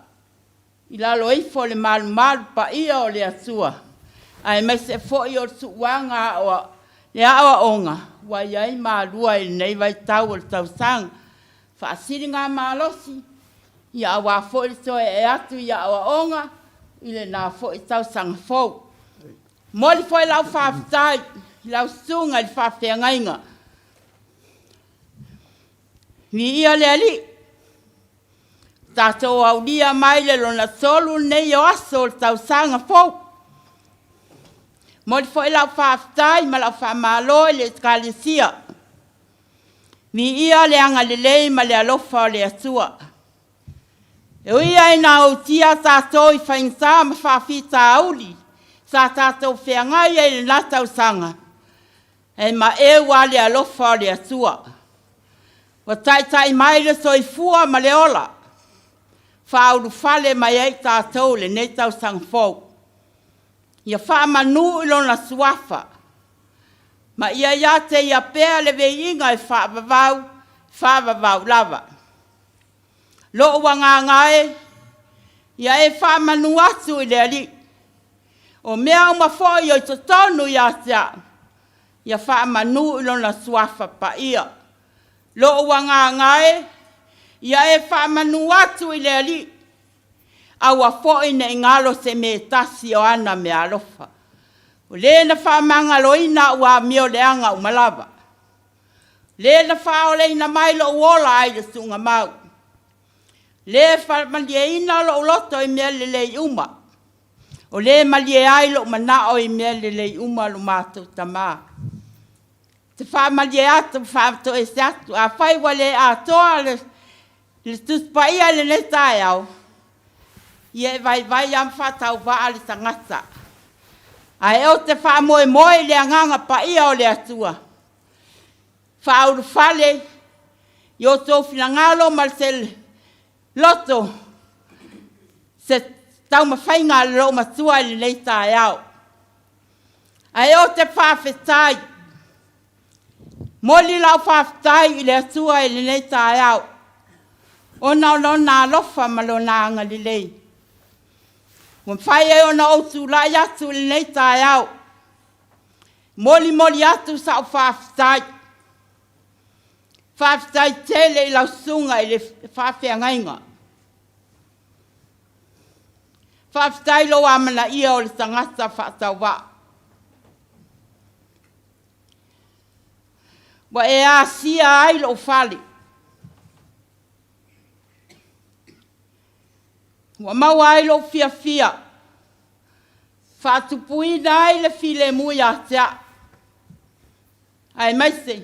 i lalo ifo o le malumalu paia o le Atua, aemaise foi o le tuuaga o le aoaoga ua i ai Malua i lenei vaitau o le tausaga. Faasiligamalosi, ia aua foi le toe ee atu i aoaoga i lena foi tausaga fou. Momoli foi lau faafetai i lau susuga i le faafeagaiga. Viia le Alii, tatou aulia mai le lona tolu lenei o aso o le tausaga fou. Momoli foi lau faafetai ma lau faamalo i le Ekalesia. Viia le agalelei ma le alofa o le Atua. E ui lava ina utia tatou i faigata ma faafitauli sa tatou feagai ai i lena tausaga, ae maeu lava le alofa o le Atua. Ua taitai mai le soifua ma le ola, faaulufale mai ai tatou i lenei tausaga fou. Ia faamanu i Lona Suafa ma ia ia te Ia pea le viiga e faavavau, faavavau lava. Lou agaga e, ia e faamanu atu i le Alii. O mea uma foi o i totonu ia te au, ia faamanu i Lona Suafa Paia. Lou agaga e, ia e faamanu atu i le Alii. Aua foi ne i galo se mea e tasi o ana meaalofa. O le na faamagaloina au amioleaga uma lava. Le na faaolaina mai lou ola ai le tuugamau. Le faamalieina lou loto i mea lelei uma. O le malie ai lou manao i mea lelei uma lo matou Tama. Te faamalie atu ma faatoese atu, afai ua le atoa le le Tusi Paia i lenei taeao, ia e vaivai lava ma faatauvaa le tagata. Ae ou te faamoemoe i le Agaga Paia o le Atua, faaulufale i outou finagalo ma se loto se taumafaiga a le loomatua i lenei taeao. Ae ou te faafetai, momoli lau faafetai i le Atua i lenei taeao. Ona o Lona alofa ma Lona agalelei, ua mafai ai ona ou tulai atu i lenei taeao, molimoli atu sau faafetai. Faafetai tele i lau susuga i le faafeagaiga. Faafetai i lou amanaia o le tagata faatauvaa. Ua e asia ai lou fale. Ua maua ai lou fiafia, faatupuina ai le filemu ia te au, aemaise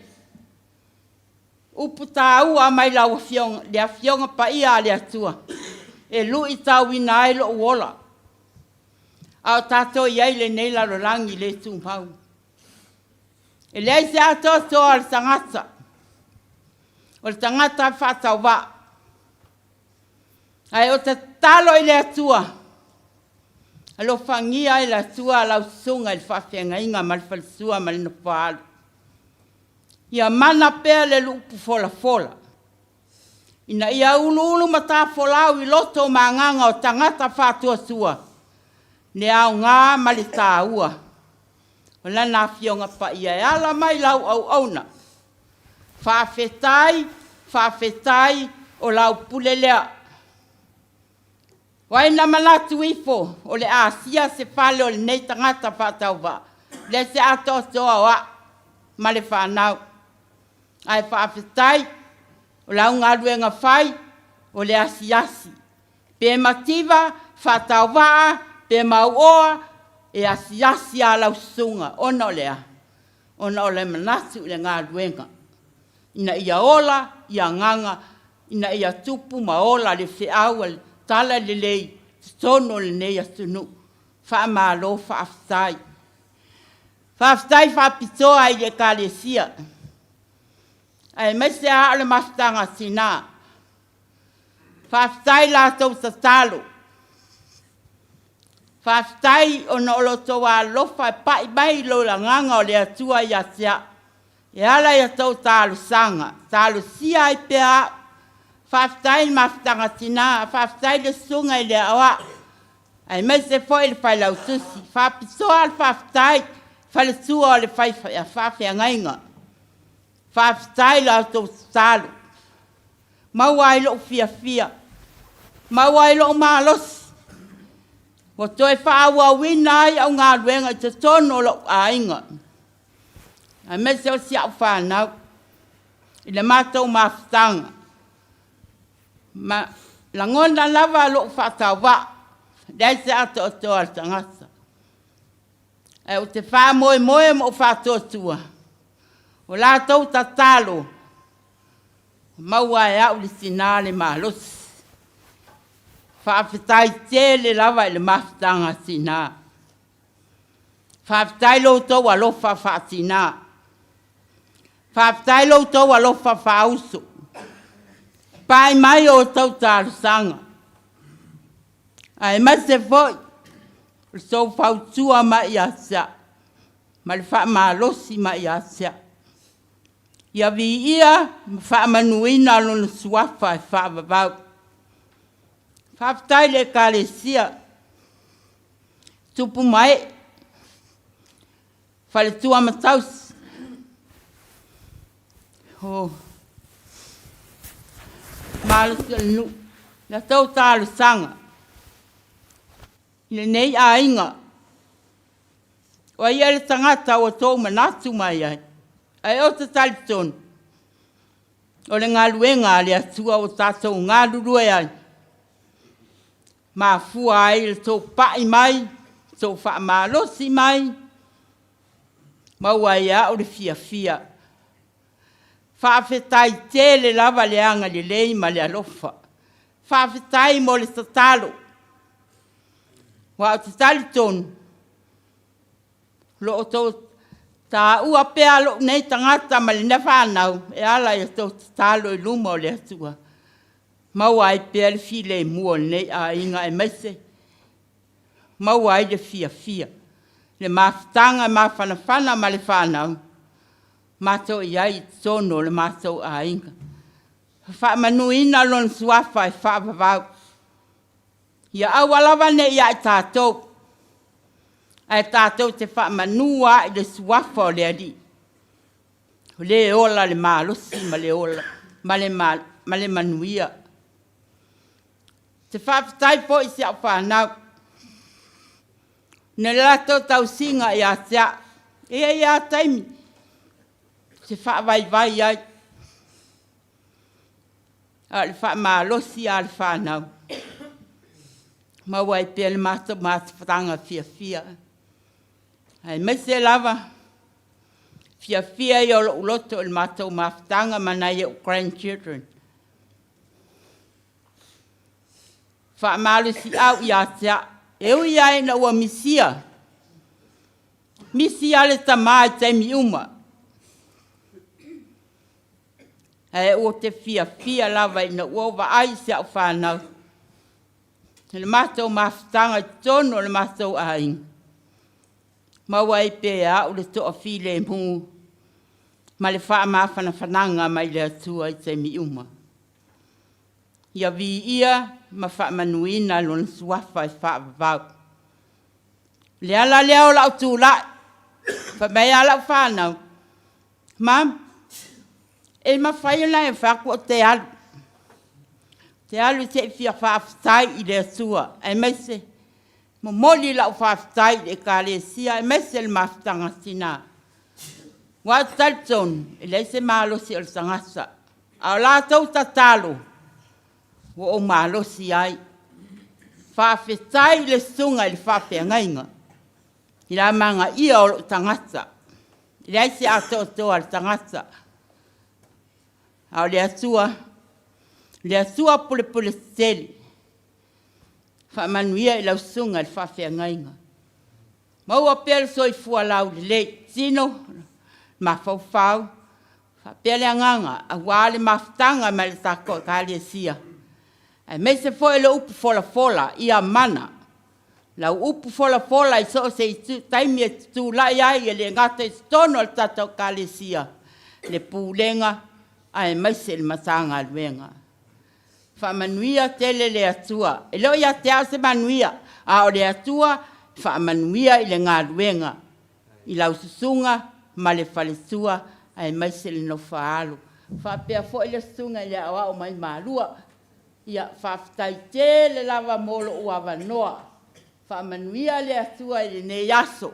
upu taua mai lau Afioga, le Afioga Paia a le Atua, e luitauina ai lou ola, a o tatou i ai i lenei lalolagi le tumau. E leai se atoatoa o le tagata, o le tagata faatauvaa. Ae ou te tatalo i le Atua, alofagia e le Atua lau susuga i le faafeagaiga ma le falesua ma le nofoaalo. Ia mana pea le luupu folafola, ina ia uluulu matafolau i loto ma agaga o tagata faatuatua le aoga ma le taua o Lana Afioga Paia e ala mai lau auauna. Faafetai, faafetai, o lau pule lea. O ai na manatu ifo o le a asia se fale o lenei tagata faatauvaa, le se atoatoa o au ma le fanau. Ae faafetai, o lau galuega fai, o le asiasi. Pe mativa, faatauvaa, pe mauoa, e asiasi lava lau susuga, ona o le a? Ona o le manatu i le galuega, ina ia ola i agaga, ina ia tupu ma ola le feau a le Talalelei i totonu o lenei atunuu. Faamalo faafetai. Faafetai faapitoa i le Ekalesia, aemaise lava o le mafutaga a tina. Faafetai i la outou tatalo. Faafetai ona o lo outou alolofa e pai mai i lo agaga o le Atua ia te au e ala i a outou talosaga, talosia ai pea au. Faafetai i le mafutaga tina, faafetai i le susuga i le aoao, aemaise foi le failautusi. Faapitoa le faafetai i faletua o le faafeagaiga. Faafetai i la outou tatalo. Maua ai lou fiafia, maua ai lou malosi, ua toe faaauauina ai au galuega i totonu o lou aiga, aemaise o si au fanau i le matou mafutaga. Ma lagona lava lou faatauvaa, leai se atoatoa a le tagata. Ae ou te faamoemoe ma ou faatuatua, o latou tatalo Maua e au le tina le malosi. Faafetai tele lava i le mafutaga a tina. Faafetai lo outou alofa faa-tina. Faafetai lo outou alofa faa-uso. Pai mai o outou talosaga, aemaise foi o le tou fautua mai ia te au ma le faamalosi mai ia te au. Ia viia ma faamanuina Lona Suafa e faavavau. Faafetai i le Ekalesia, tupu ma ee, faletua ma tausi. O malosi o le nuu, la tou talosaga i lenei aiga. O ai le tagata ua outou manatu mai ai? Ae ou te talitonu, o le galuega a le Atua ua tatou galulue ai, mafua ai le tou pai mai, tou faamalosi mai, maua ai e au le fiafia. Faafetai tele lava le agalelei ma le alofa. Faafetai mo le tatalo. Aua ou te talitonu, o lo o outou taua pea lou nei tagata ma lenei fanau e ala i a outou tatalo i luma o le Atua, maua ai pea le filemu o lenei aiga aemaise maua ai le fiafia, le mafutaga e mafanafana ma le fanau, matou i ai i totonu o le matou aiga. Faamanuina Lona Suafa e faavavau. Ia aua lava ne i ia i tatou, ae tatou te faamanu lava i le Suafa o le Alii, o le ola le malosi ma le ola ma le, ma le manuia. Te faafetai foi i si au fanau, na le latou tausiga ia te au. E i ai lava taimi ou te faavaivai ai, a o le faamalosi lava o le fanau, maua ai pea le matou mafutaga fiafia, aemaise lava fiafia ia o lou loto i le matou mafutaga ma nai ou grandchildren. Faamalosiau ia te au, e ui lava ina ua misia, misi lava le tama i taimi uma, ae ou te fiafia lava ina ua ou vaai i si au fanau i le matou mafutaga i totonu o le matou aiga. Maua ai pea au le toafilemu ma le faamafanafanaga mai le Atua i taimi uma. Ia viia ma faamanuina Lona Suafa e faavavau. O le ala lea o lau tulai, fai mai lava lau fanau, Mum, e mafai ona e fai atu ou te alu, ou te alu se i fia faafetai i le Atua, aemaise momoli lau faafetai i le Ekalesia aemaise le mafutaga a tina. Aua ou te talitonu, e leai se malosi o le tagata, a o la outou tatalo ua ou malosi ai. Faafetai i le susuga i le faafeagaiga i le amanaia o lou tagata. E leai se atoatoa o le tagata, a o le Atua, le Atua pulepule tetele. Faamanuia i lau susuga i le faafeagaiga. Maua pea le soifua laulelei, tino, mafaufau, faapea le agaga aua le mafutaga mai le tatou Ekalesia, aemaise foi le upu folafola, ia mana. Lau upu folafola i so o se itu, taimi e te tulai ai, e le gata i totonu o le tatou Ekalesia, le pulega aemaise le Matagaluega. Faamanuia tele le Atua. E le o ia te au se manuia, a o le Atua e faamanuia i le galuega, i lau susuga ma le faletua aemaise le nofo a alo. Faapea foi le susuga i le aoao mai Malua. Ia, faafetai tele lava mo lou avanoa. Faamanuia le Atua i lenei aso.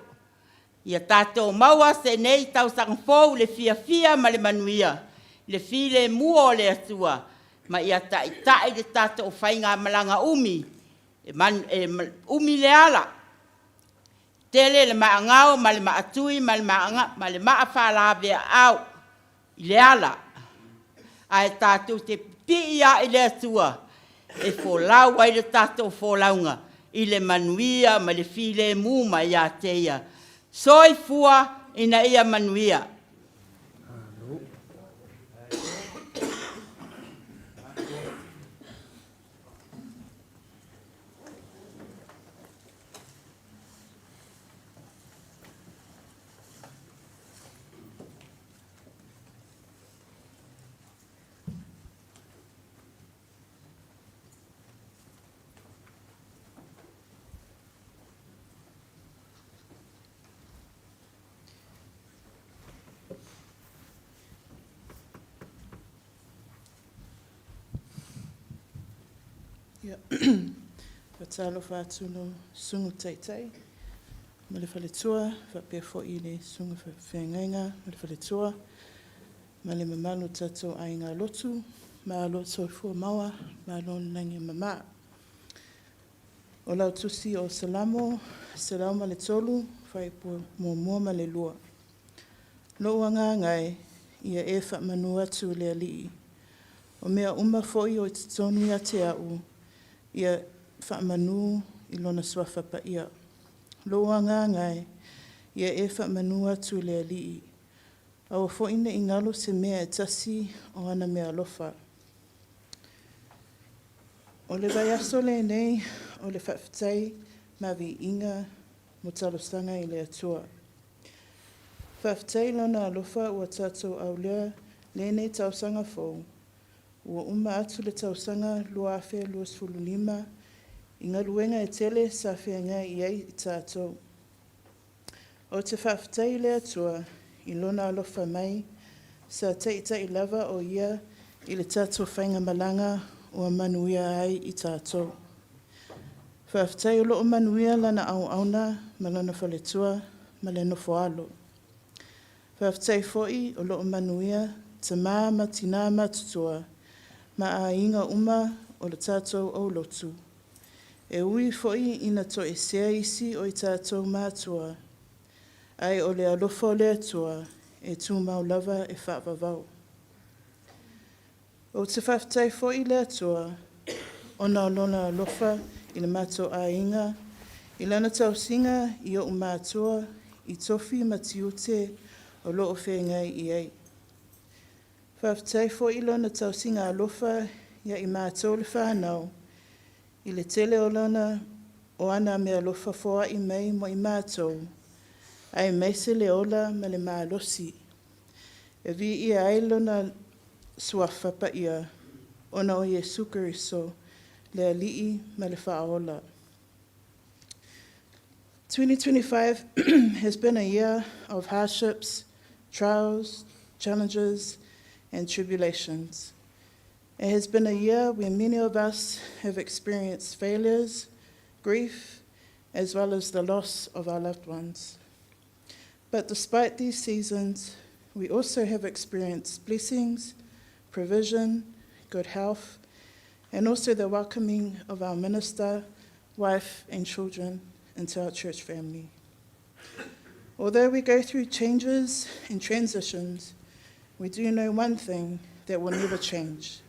Ia tatou maua se nei tausaga fou i le fiafia ma le manuia, i le filemu o le Atua, ma ia taitai le tatou faigamalaga umi, e umi le ala, tele le maagao ma le maatui ma le maa faalaveaau i le ala, ae tatou te pipii lava i le Atua e folau ai le tatou folauga i le manuia ma le filemu mai ia te Ia. Soifua ina ia manuia. Faatalofa atu i lau Susuga Taitai ma le faletua, faapea foi i le Susuga Feagaiga ma le faletua, ma le mamalu o tatou aiga lotu. Malo le soifua maua, malo le lagi e mama. O lau tusi o Salamo 103, fuaiupu 1 ma le 2. Lou agaga e, ia e faamanu atu i le Alii. O mea uma foi o i totonu ia te au, ia faamanu i Lona Suafa Paia. Lou agaga e, ia e faamanu atu i le Alii. Aua foi ne i galo se mea e tasi o ana meaalofa. O le vaiaso lenei o le faafetai ma viiga mo talosaga i le Atua. Faafetai i Lona alofa ua tatou aulea lenei tausaga fou. Ua uma atu le tausaga 2025 i galuega e tele sa feagai i ai i tatou. Ou te faafetai i le Atua i Lona alofa mai, sa taitai lava o Ia i le tatou faigamalaga ua manuia ai i tatou. Faafetai o lo o manuia lana auauna ma lona faletua ma le nofoalo. Faafetai foi o lo o manuia tama ma tina matutua ma aiga uma o le tatou aulotu. E ui foi ina toesea isi o i tatou matua, ae o le alofa o le Atua e tumau lava e faavavau. Ou te faafetai foi i le Atua ona o Lona alofa i le matou aiga, i Lana tausiga i o'u matua i tofi ma tiute o lo o feagai i ai. Faafetai foi i Lona tausiga alofa ia i matou le whānau, i le tele o Lana o ana meaalofa foai mai mo i matou, aemaise le ola ma le malosi. E viia ai Lona suafa paia, ona o Iesu Keriso, le Alii ma le Faaola. 2025 has been a year of hardships, trials, challenges, and tribulations. It has been a year where many of us have experienced failures, grief, as well as the loss of our loved ones. But despite these seasons, we also have experienced blessings, provision, good health, and also the welcoming of our minister, wife, and children into our church family. Although we go through changes and transitions, we do know one thing that will never change,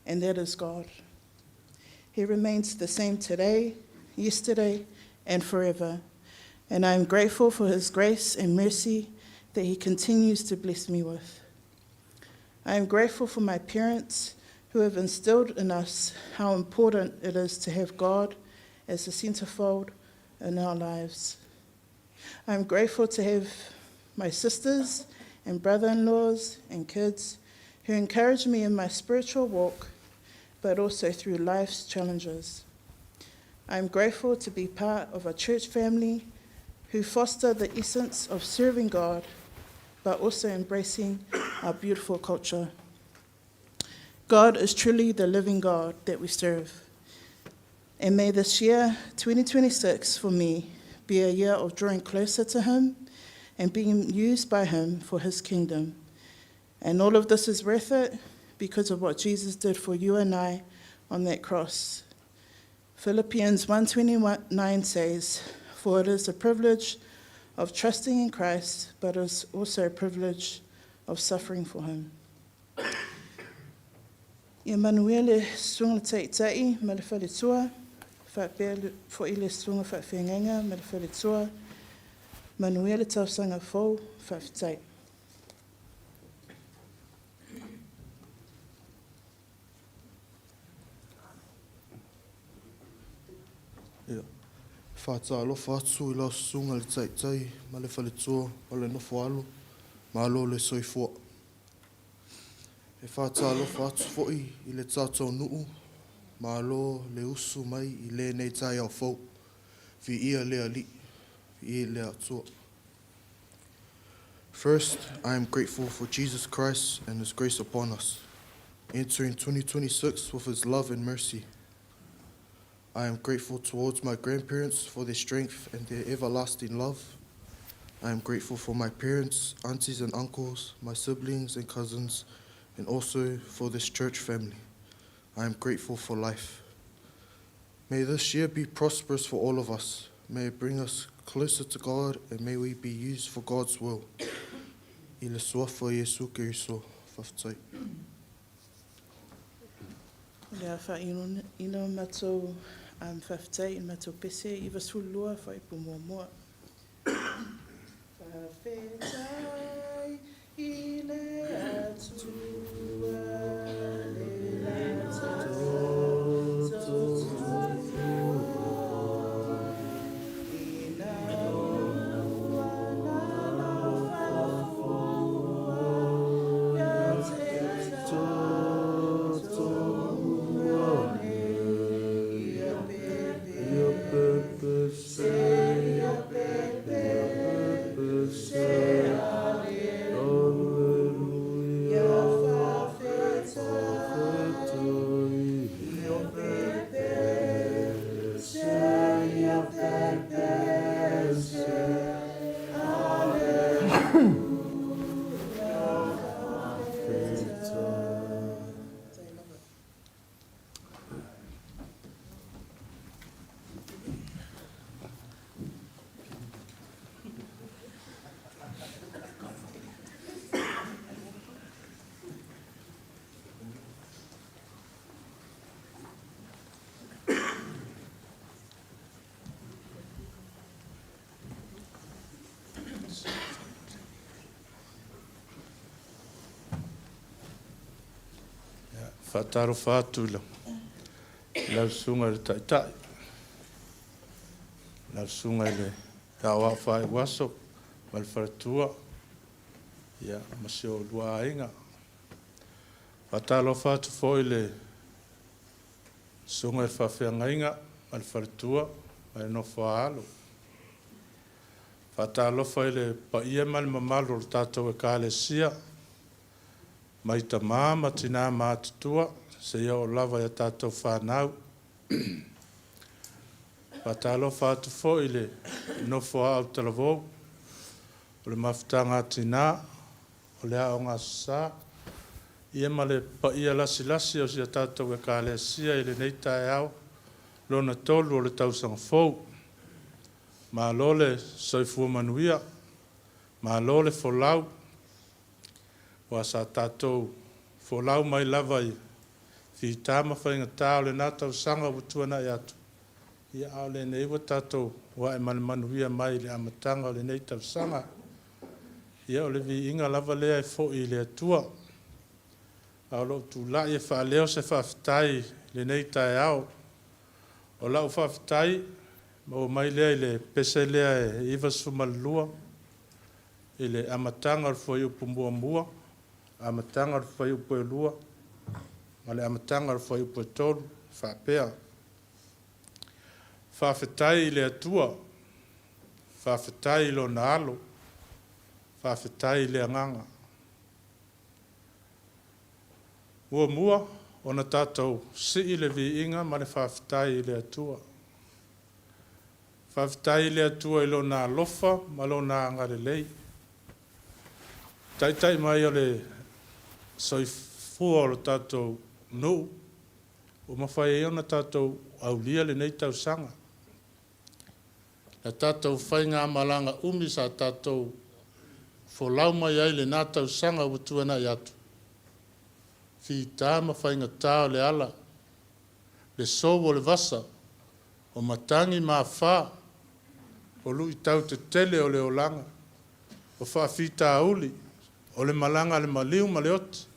and that is God. He remains the same today, yesterday, and forever. And I am grateful for His grace and mercy that He continues to bless me with. I am grateful for my parents who have instilled in us how important it is to have God as the centerfold in our lives. I am grateful to have my sisters and brother in laws and kids who encourage me in my spiritual walk, but also through life's challenges. I am grateful to be part of a church family who foster the essence of serving God, but also embracing our beautiful culture. God is truly the living God that we serve. And may this year, 2026, for me, be a year of drawing closer to Him and being used by Him for His kingdom. And all of this is worth it because of what Jesus did for you and I on that cross. Philippians 1:29 says, "For it is a privilege of trusting in Christ, but it is also a privilege of suffering for him." Ia manuia le susuga le taitai ma le faletua, faapea foi le susuga faafeagaiga ma le faletua. Manuia le tausaga fou, faafetai. Ia, e faatalofa atu i lau susuga i le taitai ma le faletua ma le nofo alo, malo le soifua. E faatalofa atu foi i le tatou nuu, malo le usu mai i lenei taeao fou. Viia le Alii, viia le Atua. First, I am grateful for Jesus Christ and His grace upon us, entering 2026 with His love and mercy. I am grateful towards my grandparents for their strength and their everlasting love. I am grateful for my parents, aunties and uncles, my siblings and cousins, and also for this church family. I am grateful for life. May this year be prosperous for all of us. May it bring us closer to God and may we be used for God's will. I le suafa o Iesu Keriso, faafetai. O le a faailoina o matou faafetai i le matou pese 92 fuaiupu muamua. Faafetai i le Atua le tatou Ina ua nalofa fua ia te tatou. Faatalofa atu i lau Susuga i le Taitai, lau Susuga i le Aoao Faaiuaso ma le Faletua, ia, ma si oulua aiga. Faatalofa atu foi i le Susuga i le Faafeagaiga ma le Faletua ma le nofo a alo. Faatalofa i le paia ma le mamalu o le tatou Ekalesia, mai tama ma tinā matutua seia oo lava i a tatou fanau. Faatalofa atu foi i le nofo a autalavou o le mafutaga a tinā, o le Aoga Aso Sa, ia ma le paia lasilasi o si a tatou Ekalesia i lenei taeao lona tolu o le tausaga fou. Malo le soifua manuia, malo le folau, aua sa tatou folau mai lava i fita ma faigata o lena tausaga ua tuanai atu, ia a o lenei ua tatou ae ma le manuia mai i le amataga o lenei tausaga. Ia o le viiga lava lea e foi i le Atua. A o lou tulai e faaleo se faafetai i lenei taeao. O lau faafetai, maua mai lea i le pese lea e 92 i le amataga o le fuaiupu muamua, amataga o le fuaiupu e 2, ma le amataga o le fuaiupu e 3, e faapea, Faafetai i le Atua, faafetai i Lona Alo, faafetai i le Agaga. Muamua ona tatou sii le viiga ma le faafetai i le Atua. Faafetai i le Atua i Lona alofa ma Lona agalelei. Taitai mai o le soifua o le tatou nuu ua mafai ai ona tatou aulia lenei tausaga. Le tatou faigamalaga umi sa tatou folau mai ai i lena tausaga ua tuanai atu, fita ma faigata o le ala, le sou o le vasa, o matagi ma afa, o luitau tetele o le olaga, o faafitauli, o le malaga a le maliu ma le oti,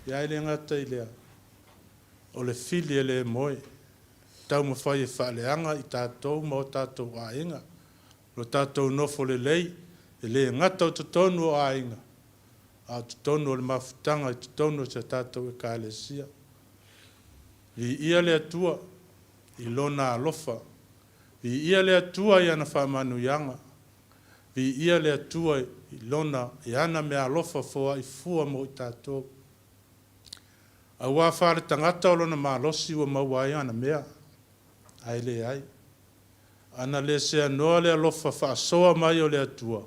ia e le gata i lea, o le fili e le moe, taumafai e faaleaga i tatou ma o tatou aiga, lo tatou nofo lelei, e le gata o totonu o aiga, a o totonu o le mafutaga i totonu o si a tatou Ekalesia. Viia le Atua i Lona alofa. Viia le Atua i ana faamanuiaga. Viia le Atua i Lona, i ana meaalofa foai fua mo i tatou. Aua faale-tagata o lona malosi ua maua ai ana mea, ae leai. Ana le seanoa le alofa faasoa mai o le Atua,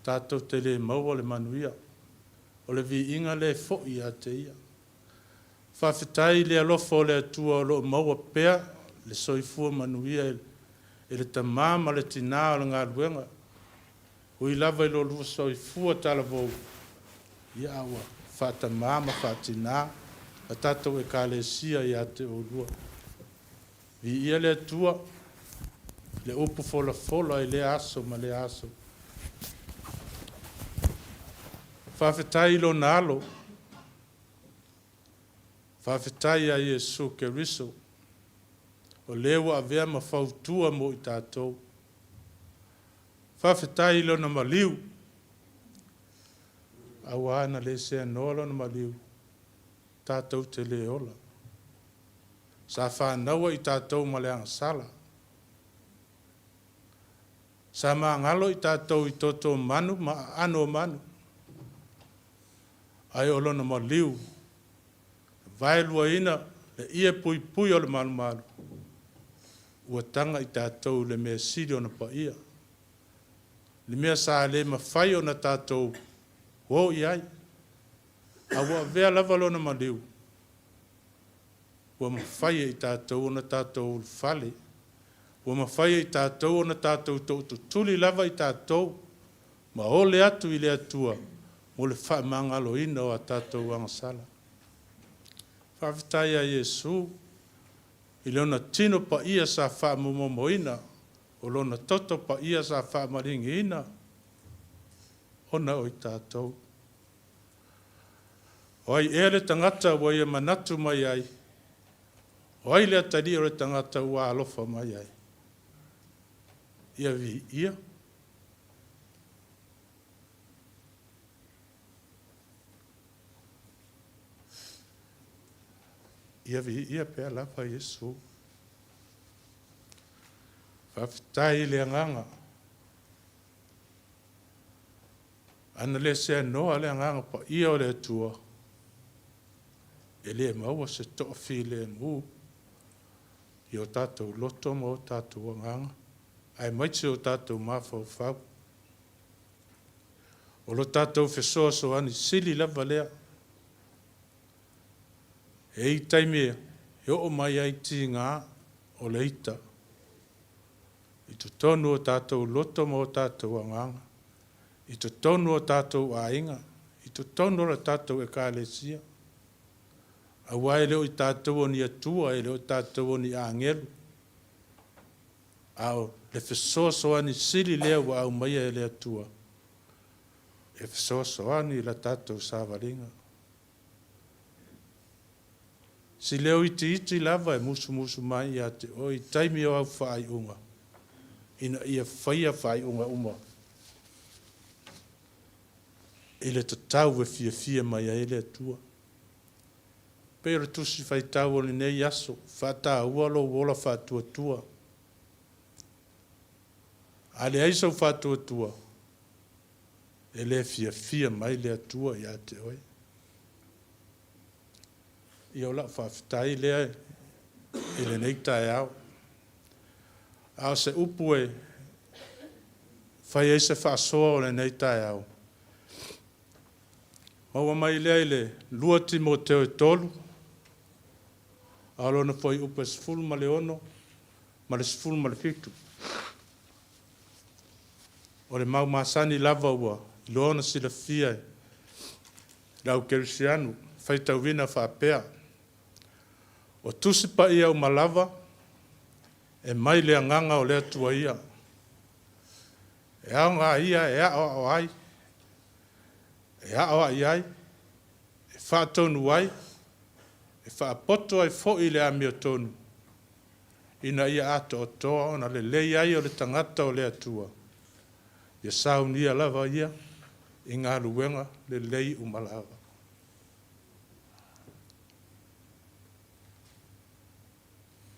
tatou te le maua le manuia. O le viiga lea e foi ia te Ia. Faafetai i le alofa o le Atua o lo o maua pea le soifua manuia e le tama ma le tinā o le galuega. Ui lava i lo lua soifua talavou, ia a ua faatamā ma faatinā la tatou Ekalesia ia te oulua. Viia le Atua i le upu folafola i lea aso ma lea aso. Faafetai i Lona Alo. Faafetai ia Iesu Keriso, o le ua avea ma fautua mo i tatou. Faafetai i Lona maliu, aua ana le seanoa Lona maliu, tatou te le ola. Sa fanaua i tatou ma le agasala. Sa magalo i tatou i toto manu ma aano o manu. Ae o Lona maliu, na vaeluaina le ie puipui o le malumalu, ua taga i tatou i le mea sili ona paia, le mea sa le mafai ona tatou o i ai, a ua avea lava Lona maliu, ua mafai e i tatou ona tatou ulufale, ua mafai e i tatou ona tatou tootutuli lava i tatou ma ole atu i le Atua mo le faamagaloina o a tatou agasala. Faafetai ia Iesu i Lona tino paia sa faamomomoina, o Lona toto paia sa faamaligiina ona o i tatou. O ai ea le tagata ua ia manatu mai ai? O ai le atalii o le tagata ua alofa mai ai? Ia viia. Ia viia pea lava Iesu. Faafetai i le agaga. Ana le seanoa le Agaga Paia o le Atua, e le maua se toafilemu i o tatou loto ma o tatou agaga, aemaise o tatou mafaufau. O lo tatou fesoasoani sili lava lea. E i taimi e oo mai ai tiga o le ita i totonu o tatou loto ma o tatou agaga, i totonu o tatou aiga, i totonu o le tatou Ekalesia. Aua e le o i tatou o ni Atua, e le o i tatou o ni agelu, a o le fesoasoani sili lea ua aumaia e le Atua e fesoasoani i la tatou savaliga. Si leo itiiti lava e musumusu mai ia te oe i taimi o au faaiuga, ina ia faia faaiuga uma i le tatau e fiafia mai ai le Atua. Pei o le tusi faitau o lenei aso, faataua lou ola faatuatua. A leai sou faatuatua, e le fiafia mai le Atua ia te oe. Ia o lau faafetai lea i lenei taeao. A o se upu e fai ai se faasoa o lenei taeao, maua mai lea i le 2 Timoteo e 3, a o lona fuaiupu e 16 ma le 17. O le mau masani lava ua iloa ona silafia e le au kerisiano, faitauina faapea, O Tusi Paia uma lava e mai le Agaga o le Atua ia, e aoga ia e aoao ai, e aoai ai, e faatonu ai, e faapoto ai foi i le amiotonu, ina ia atoatoa ona lelei ai o le tagata o le Atua, ia saunia lava ia i galuega lelei uma lava.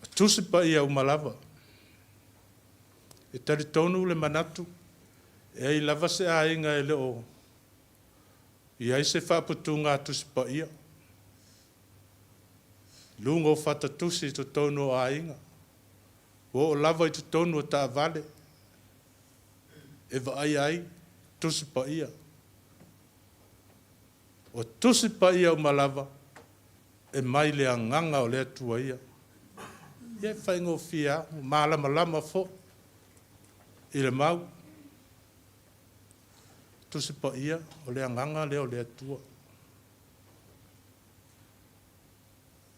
O Tusi Paia uma lava. E talitonu le manatu, e ai lava se aiga e le o i ai se faaputuga a Tusi Paia. I luga o fata tusi i totonu o aiga, ua oo lava i totonu o taavale e vaaia ai Tusi Paia. O Tusi Paia uma lava e mai le Agaga o le Atua ia. Ia e faigofie lava, ua malamalama foi i le mau. Tusi Paia, o le Agaga lea o le Atua.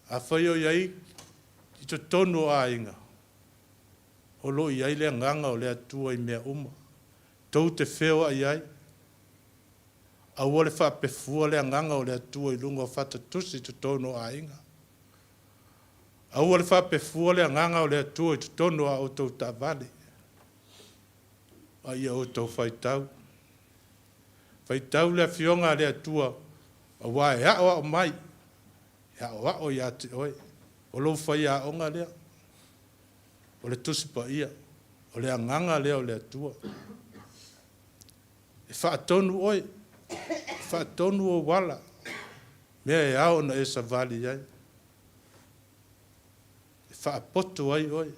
Afai o i ai i totonu o aiga, o lo o i ai le Agaga o le Atua i mea uma, tou te feoai ai, aua le faapefua le Agaga o le Atua i luga o fata tusi i totonu o aiga. Aua le faapefua le Agaga o le Atua i totonu o a outou taavale, a ia outou faitau. Faitau le Afioga a le Atua, aua e aoao mai, e aoao ia te oe. O lou faiaoga lea, o le Tusi Paia, o le Agaga lea o le Atua. E faatonu oe, e faatonu ou ala, mea e ao ona e savali ai. E faapoto ai oe,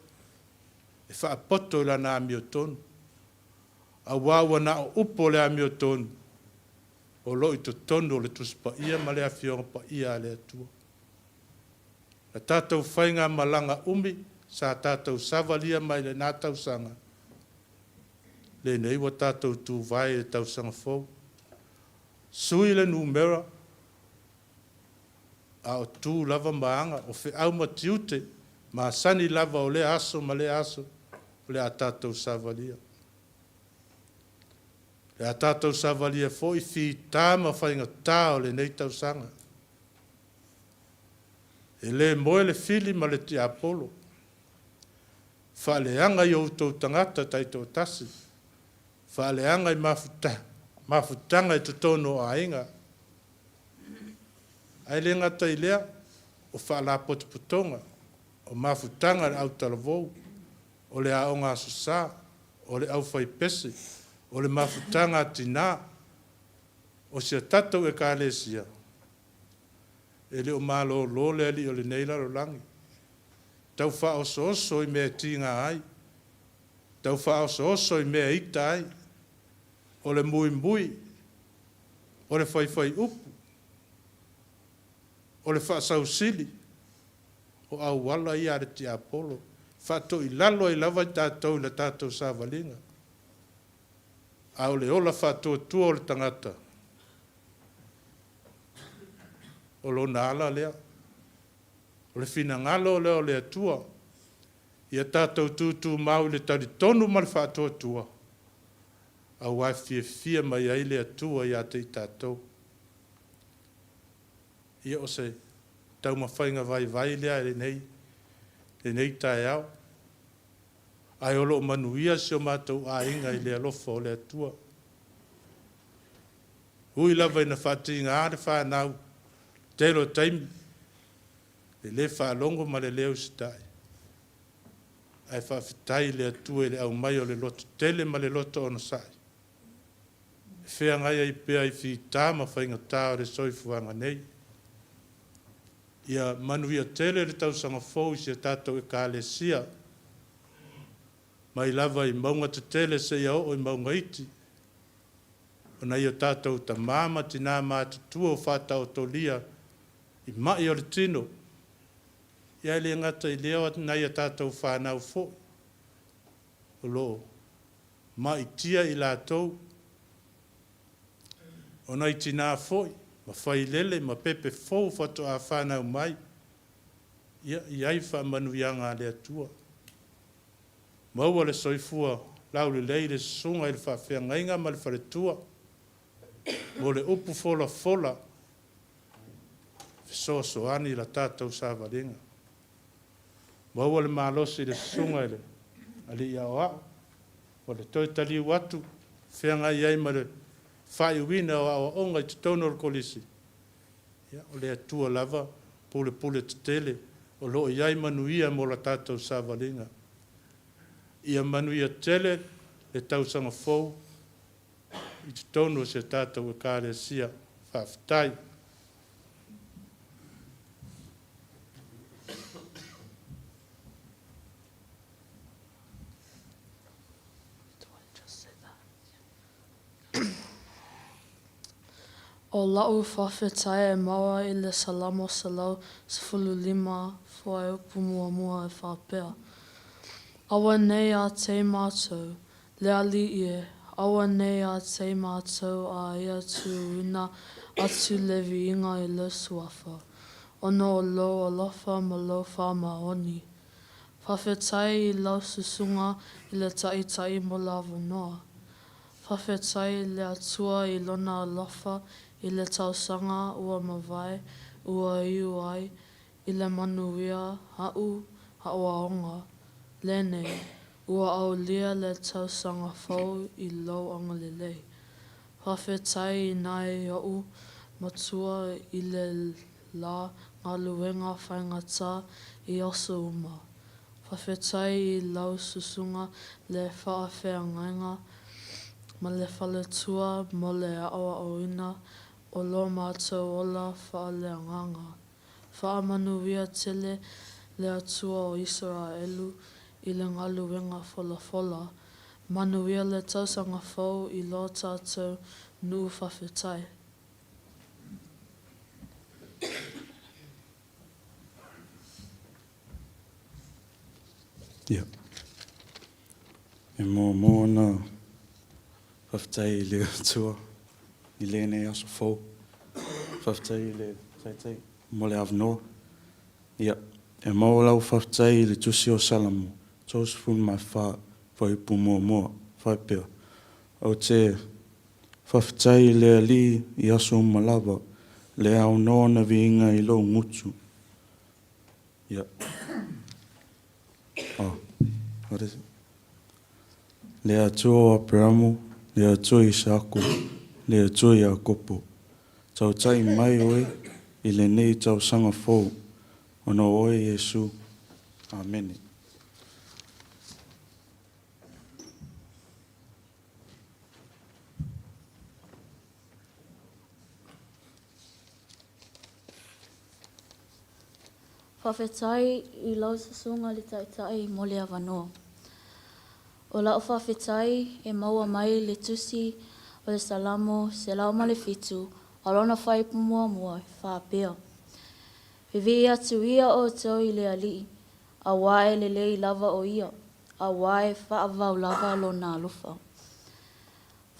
e faapoto i lana amiotonu, aua ua na o upu o le amiotonu o lo o i totonu o le Tusi Paia ma le Afioga Paia a le Atua. Na tatou faigamalaga umi sa tatou savalia mai lena tausaga, lenei ua tatou tuvae i le tausaga fou. Sui le numera, a o tu lava ma aga, o feau ma tiute masani lava o lea aso ma lea aso o le a tatou savalia. O le a tatou savalia foi fita ma faigata o lenei tausaga. E le moe le fili ma le tiapolo. Faaleaga i o outou tagata taitoatasi, faaleaga i mafutaga i totonu o aiga. Ae le gata i lea, o faalapotopotoga, o mafutaga a le autalavou, o le aoga Aso Sa, o le aufaipese, o le mafutaga a tinā, o si a tatou Ekalesia, e le o malolo le alii o lenei lalolagi, tau faaosooso i mea e tiga ai, tau faaosooso i mea e ita ai, o le muimui, o le faifaiupu, o le faasausili, o auala ia a le tiapolo, e faatoilalo ai lava i tatou i la tatou savaliga. A o le ola faatuatua o le tagata, o lona ala lea. O le finagalo lea o le Atua, ia tatou tutumau i le talitonu ma le faatuatua, aua e fiafia mai ai le Atua ia te i tatou. Ia o se taumafaiga vaivai lea i lenei, lenei taeao. Ae o lo o manuia si o matou aiga i le alofa o le Atua. Ui lava ina faatiga le fanau, tele o taimi, le le faalogo ma le le usitai, ae faafetai i le Atua i le aumai o le loto tele ma le loto onosai, e feagai ai pea i fita ma faigata o le soifuaga nei. Ia manuia tele le tausaga fou i si a tatou Ekalesia, mai lava i mauga tetele seia oo i mauga iti, o nai o tatou tama ma tinā matutua ua faataotolia i ma'i o le tino, ia e le gata i lea o nai a tatou fanau foi o lo o ma'itia i latou, o nai tinā foi ma failele ma pepe fou faatoa fanau mai, ia i ai faamanuiaga a le Atua. Maua le soifua laulelei i le susuga i le faafeagaiga ma le faletua mo le upu folafola fesoasoani i la tatou savaliga. Maua le malosi i le susuga i le Alii Aoao ma le toe taliu atu feagai ai ma le faaiuina o aoaoga i totonu o le Kolisi. Ia, o le Atua lava pulepule tetele o lo o i ai manuia mo la tatou savaliga. Ia manuia tele le tausaga fou i totonu o si a tatou Ekalesia. Faafetai. ʻO laʻu faafetai e maua i le Salamo 115 fuaiupu muamua e faapea, Aua ne i ia te matou, le Alii e, aua ne i ia te matou a ia tuuina atu le viiga i lou Suafa, ona o lou alofa ma lou faamaoni. Faafetai i lau susuga i le Taitai mo le avanoa. Faafetai i le Atua i Lona alofa i le tausaga ua mavae ua iu ai i le manuia aʻu aʻoaoga lenei, ua aulia le tausaga fou i lou agalelei. Faafetai i nai oʻu matua i le la galuega faigata i aso uma. Faafetai i lau susuga le faafeagaiga ma le faletua mo le aʻoaʻoina o lo matou ola faaleagaga. Faamanuia tele le Atua o Isaraelu i le galuega folafola. Manuia le tausaga fou i lo tatou nuu faafetai. Ia. E muamua ona faafetai i le Atua i lenei aso fou. Faafetai i le Taitai mo le avanoa. Ia, e maua lau faafetai i le Tusi o Salamo 34, fuaiupu muamua, faapea, Ou te faafetai i le Alii i aso uma lava, le aunoa ona viiga i lou gutu. Ia. Oh, what is it? Le Atua o Aperamo, le Atua o Isaako, le Atua o Iakopo, tautai mai oe i lenei tausaga fou, ona o oe Iesu. Amene. Faafetai i lau susuga le Taitai mo le avanoa. O lau faafetai e maua mai le tusi o le Salamo 107 a lona fuaiupu muamua e faapea, Vivii atu ia outou i le Alii, aua e lelei lava o Ia, aua e faavavau lava Lona alofa.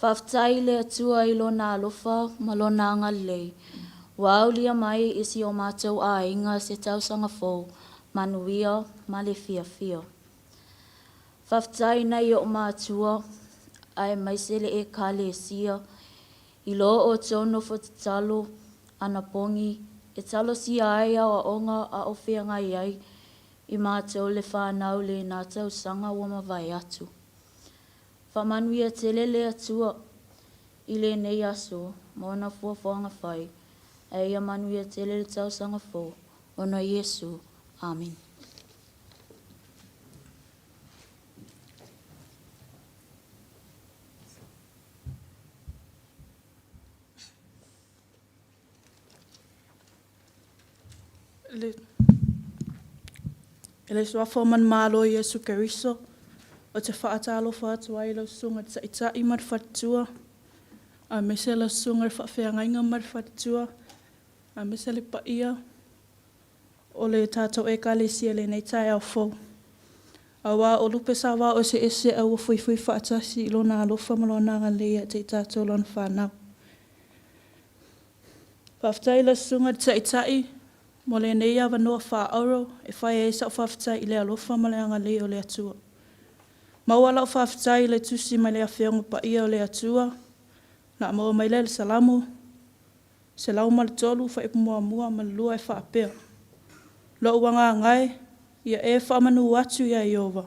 Faafetai i le Atua i Lona alofa ma Lona agalelei ua aulia mai i si o matou aiga se tausaga fou manuia ma le fiafia. Faafetai i nai o'u matua aemaise le Ekalesia i lo outou nofo tatalo anapogi e talosia ai aoaoga a o feagai ai i matou le fanau i lena tausaga ua mavae atu. Faamanuia tele le Atua i lenei aso ma ona fuafuaga fai, ae ia manuia tele le tausaga fou, ona o Iesu. Amene. I le Suafa o Manumalo o Iesu Keriso, ou te faatalofa atu ai i lau Susuga i le Taitai ma le Faletua, aemaise lau Susuga i le Faafeagaiga ma le Faletua, aemaise le paia o le tatou Ekalesia i lenei taeao fou. Aua o lupe savao eseese a ua fuifui faatasi i Lona alofa ma Lona agalelei ia te i tatou Lona fanau. Faafetai i lau Susuga i le Taitai mo lenei avanoa faaauuro e fai ai sau faafetai i le alofa ma le agalelei o le Atua. Maua lau faafetai i le tusi mai le Afioga Paia o le Atua, na maua mai lea i le Salamo 103 fuaiupu 1 ma le 2 e faapea, Lou agaga e, ia e faamanu atu ia Ieova,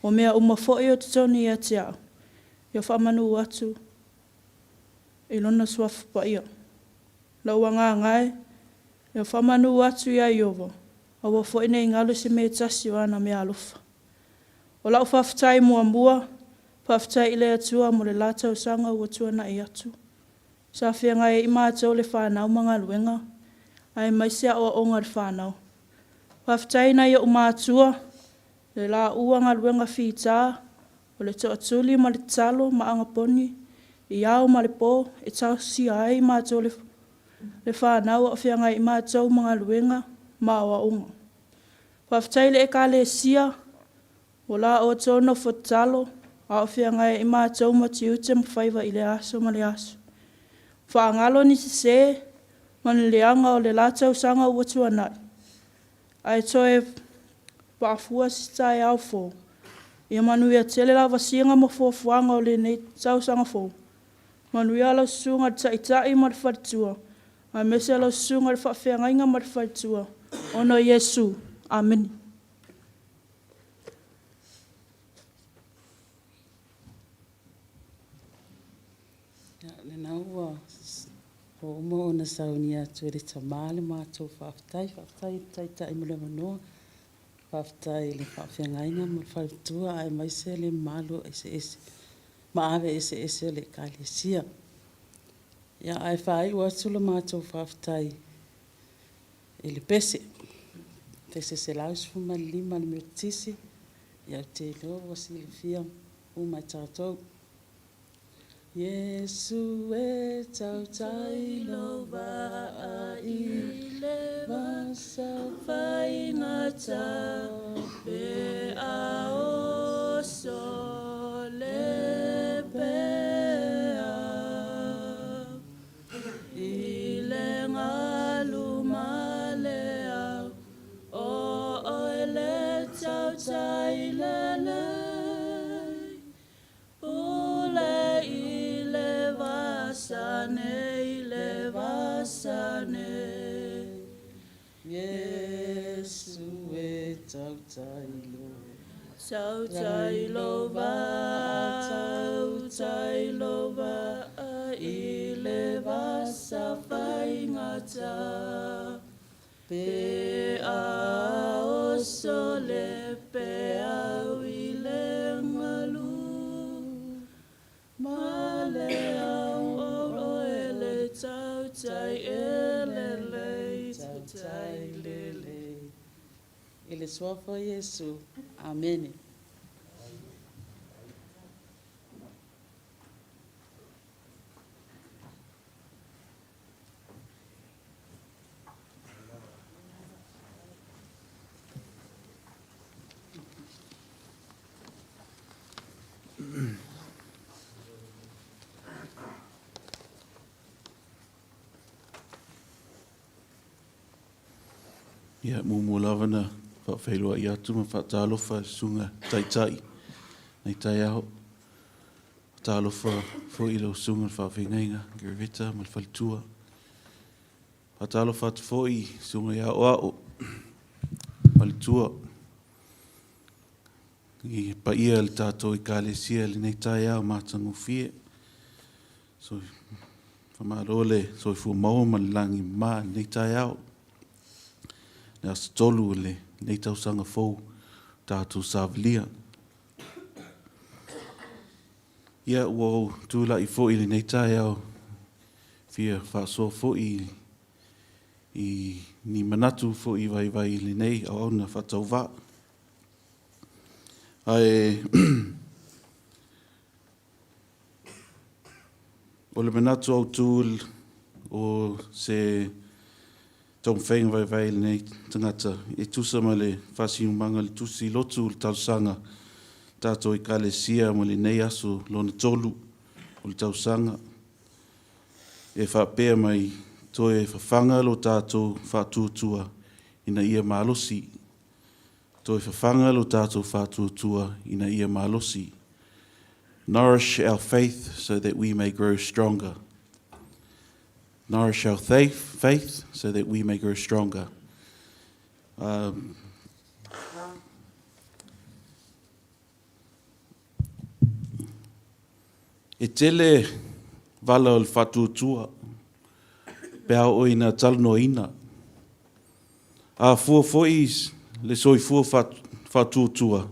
o mea uma foi o totonu ia te au, ia faamanu atu i Lona Suafa Paia. Lou agaga e, ia faamanu atu ia Ieova, aua foi ne i galo se mea e tasi o ana meaalofa. O lau faafetai muamua, faafetai i le Atua mo le la tausaga ua tuanai atu. Sa feagai ai matou le fanau ma galuega, aemaise aoaoga a le fanau. Faafetai i nai ou matua, le laua galuega fita, o le toatuli ma le tatalo ma anapogi i ao ma le po e tausia ai matou le fanau a o feagai ai matou ma galuega ma aoaoga. Faafetai i le Ekalesia mo la outou nofo tatalo a o feagai ai matou ma tiute ma faiva i lea aso ma lea aso. Faagalo ni sese ma ni leaga o le la tausaga ua tuanai, ae toe faafua se taeao fou. Ia manuia tele lavasiga ma fuafuaga o lenei tausaga fou. Manuia lau Susuga i le Taitai ma le faletua, aemaise lau Susuga i le Faafeagaiga ma le faletua, ona o Iesu. Amene. Ia, lena ua uma ona saunia atu e le Tama le matou faafetai. Faafetai i le Taitai mo le avanoa. Faafetai i le faafeagaiga ma le faletua aemaise le mamalu eseese ma ave eseese o le Ekalesia. Ia, ae faaiu atu le matou faafetai i le pese, pese 115 a le Metotisi, ia ou te iloa ua silafia uma e tatou. Iesu e tautai lou vaa i le vasa faigata pe a oso le pea i le galu ma le au o oe le tautai lelei Pule i le vasa nei, le vasa nei. Iesu e tautai lo Tautai lo vaa, tautai lo vaa i le vasa faigata. Pe a oso le peau i le galu, ma le au o oe le tautai e lelei, tautai lelei. I le Suafa o Iesu. Amene. Ia, muamua lava na faafeiloai atu ma faatalofa i le Susuga Taitai nei taeao. Faatalofa foi i lau Susuga i le Faafeagaiga Gereveta ma le faletua. Faatalofa atu foi i Susuga i Aoao faletua i paia le tatou Ekalesia i lenei taeao matagofie. So, faamalo le soifua maua ma le lagi mama i lenei taeao. Le aso 3 o lenei tausaga fou tatou savalia. Ia, ua ou tulai foi i lenei taeao fia faasoa foi i ni manatu foi vaivai i lenei auauna faatauvaa. Ae o le manatu autu o se taumafaiga vaivai i lenei tagata e tusa ma le faasiumaga le tusi lotu le talosaga tatou Ekalesia mo lenei aso lona 3 o le tausaga e faapea mai toe fafaga lo tatou faatuatua ina ia malosi. Toe fafaga lo tatou faatuatua ina ia malosi. Nourish our faith so that we may grow stronger. Nourish our faith so that we may grow stronger. E tele vala o le faatuatua pe a oo ina talanoaina. A fua foi le soifua faatuatua,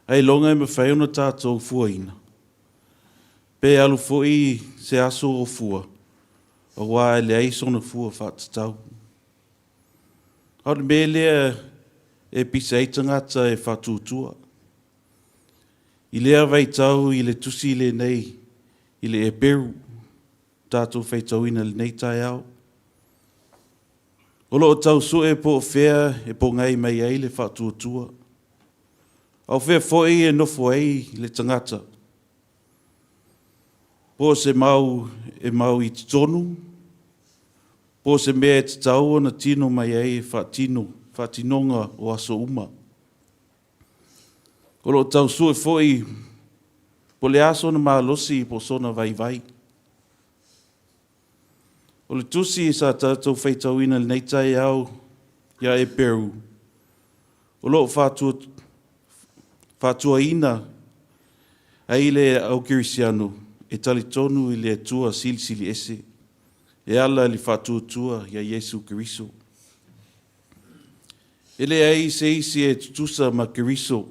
ailoga e mafai ona tatou fuaina. Pe alu foi se aso o fua, aua e leai sona fua faatatau. A o le mea lea e pisa ai tagata e faatuatua. I lea vaitau i le tusi lenei i le Eperu, tatou faitauina lenei taeao. O loo tau sue po o fea e pogai mai ai le faatuatua. A o fea foi e nofo ai le tagata. Po o se mau e mau i totonu, po o se mea e tatau ona tino mai ai e faatino, faatinoga o aso uma. O loo tau sue foi po le a sona malosi po o sona vaivai. O le tusi sa tatou faitauina lenei taeao ia Eperu, o loo faatuaina ai le au kerisiano e talitonu i le Atua silisili ese e ala i le faatuatua ia Iesu Keriso. E leai se isi e tutusa ma Keriso,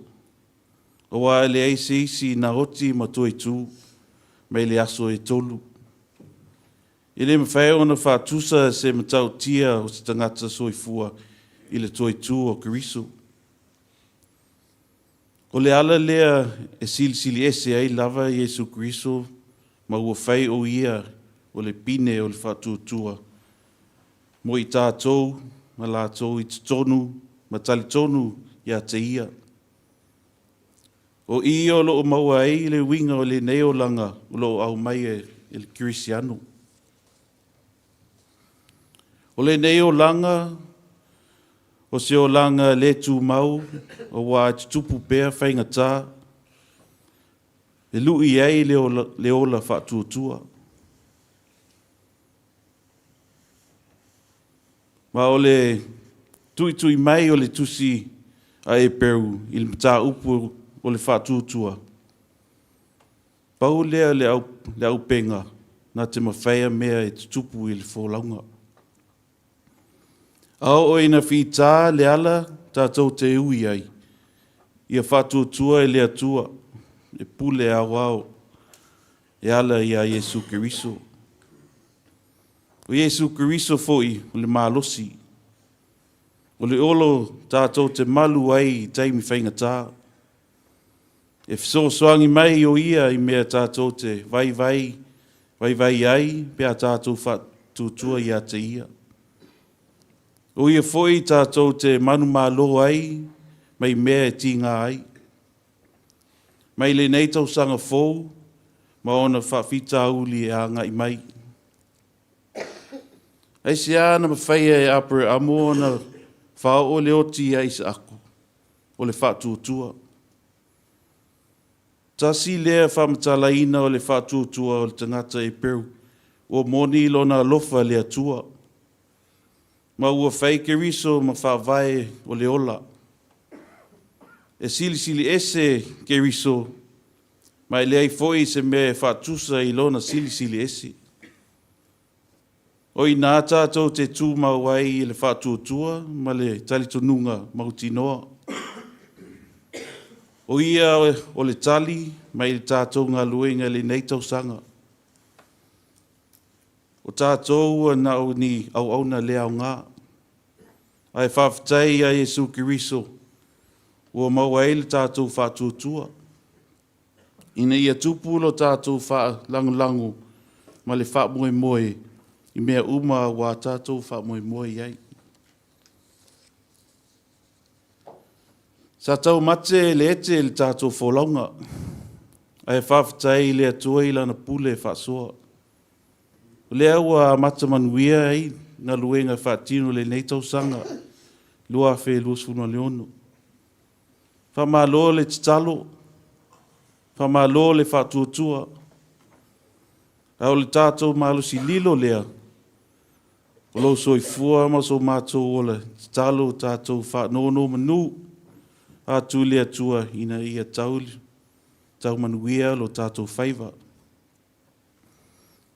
aua e leai se isi na oti ma toe tu mai le aso e 3. E le mafai ona faatusa se matautia o se tagata soifua i le toe tu o Keriso. O le ala lea e silisili ese ai lava Iesu Keriso ma ua fai o ia o le pine o le faatuatua mo i tatou ma latou i totonu ma talitonu ia te ia. O i o loo maua ai le uiga o lenei olaga o loo aumai e le Kerisiano. O lenei olaga o se olaga le tumau aua e tutupu pea faigata e lui ai le ola faatuatua. Ma o le Tuitui mai o le Tusi a Eperu i le mataupu o le faatuatua, pau lea o le auupega na te mafaia mea e tutupu i le folauga. A oo ina fita le ala tatou te ui ai, ia faatuatua e le Atua e pule aoao e ala iā Iesu Keriso. O Iesu Keriso foi o le malosi, o le olo tatou te malu ai i taimi faigata. E fesoasoani mai o Ia i mea tatou te vaivai, vaivai ai pe a tatou faatuatua ia te Ia. O Ia foi tatou te manumalo ai mai mea e tiga ai. Mai lenei tausaga fou ma ona faafitauli e agai mai. Aisea na mafaia e Aperamo ona faaoo le oti ia Isaako? O le faatuatua. Tasi lea faamatalaina o le faatuatua o le tagata Eperu, ua moni lona alofa i le Atua, ma ua fai Keriso ma faavae o le ola. E silisili ese Keriso, ma e leai foi se mea e faatusa i lona silisili ese. O i ina tatou te tumau ai i le faatuatua ma le talitonuga mautinoa. O ia o le tali mai i le tatou galuega i lenei tausaga. O tatou ua na o ni auauna le aoga. Ae faafetai ia Iesu Keriso ua maua ai le tatou faatuatua, ina ia tupu lo tatou faalagolago ma le faamoemoe i mea uma ua tatou faamoemoe i ai. Sa taumate le ete i le tatou folauga, ae faafetai i le Atua i Lana pule faasoa. O lea ua amata manuia ai galuega faatino i lenei tausaga 2026. Faamalo le tatalo, faamalo le faatuatua, a o le tatou malosi lilo lea, o lou soifua ma so matou ola tatalo tatou faanonomanu atu i le Atua ina ia tau tau manuia lo tatou faiva.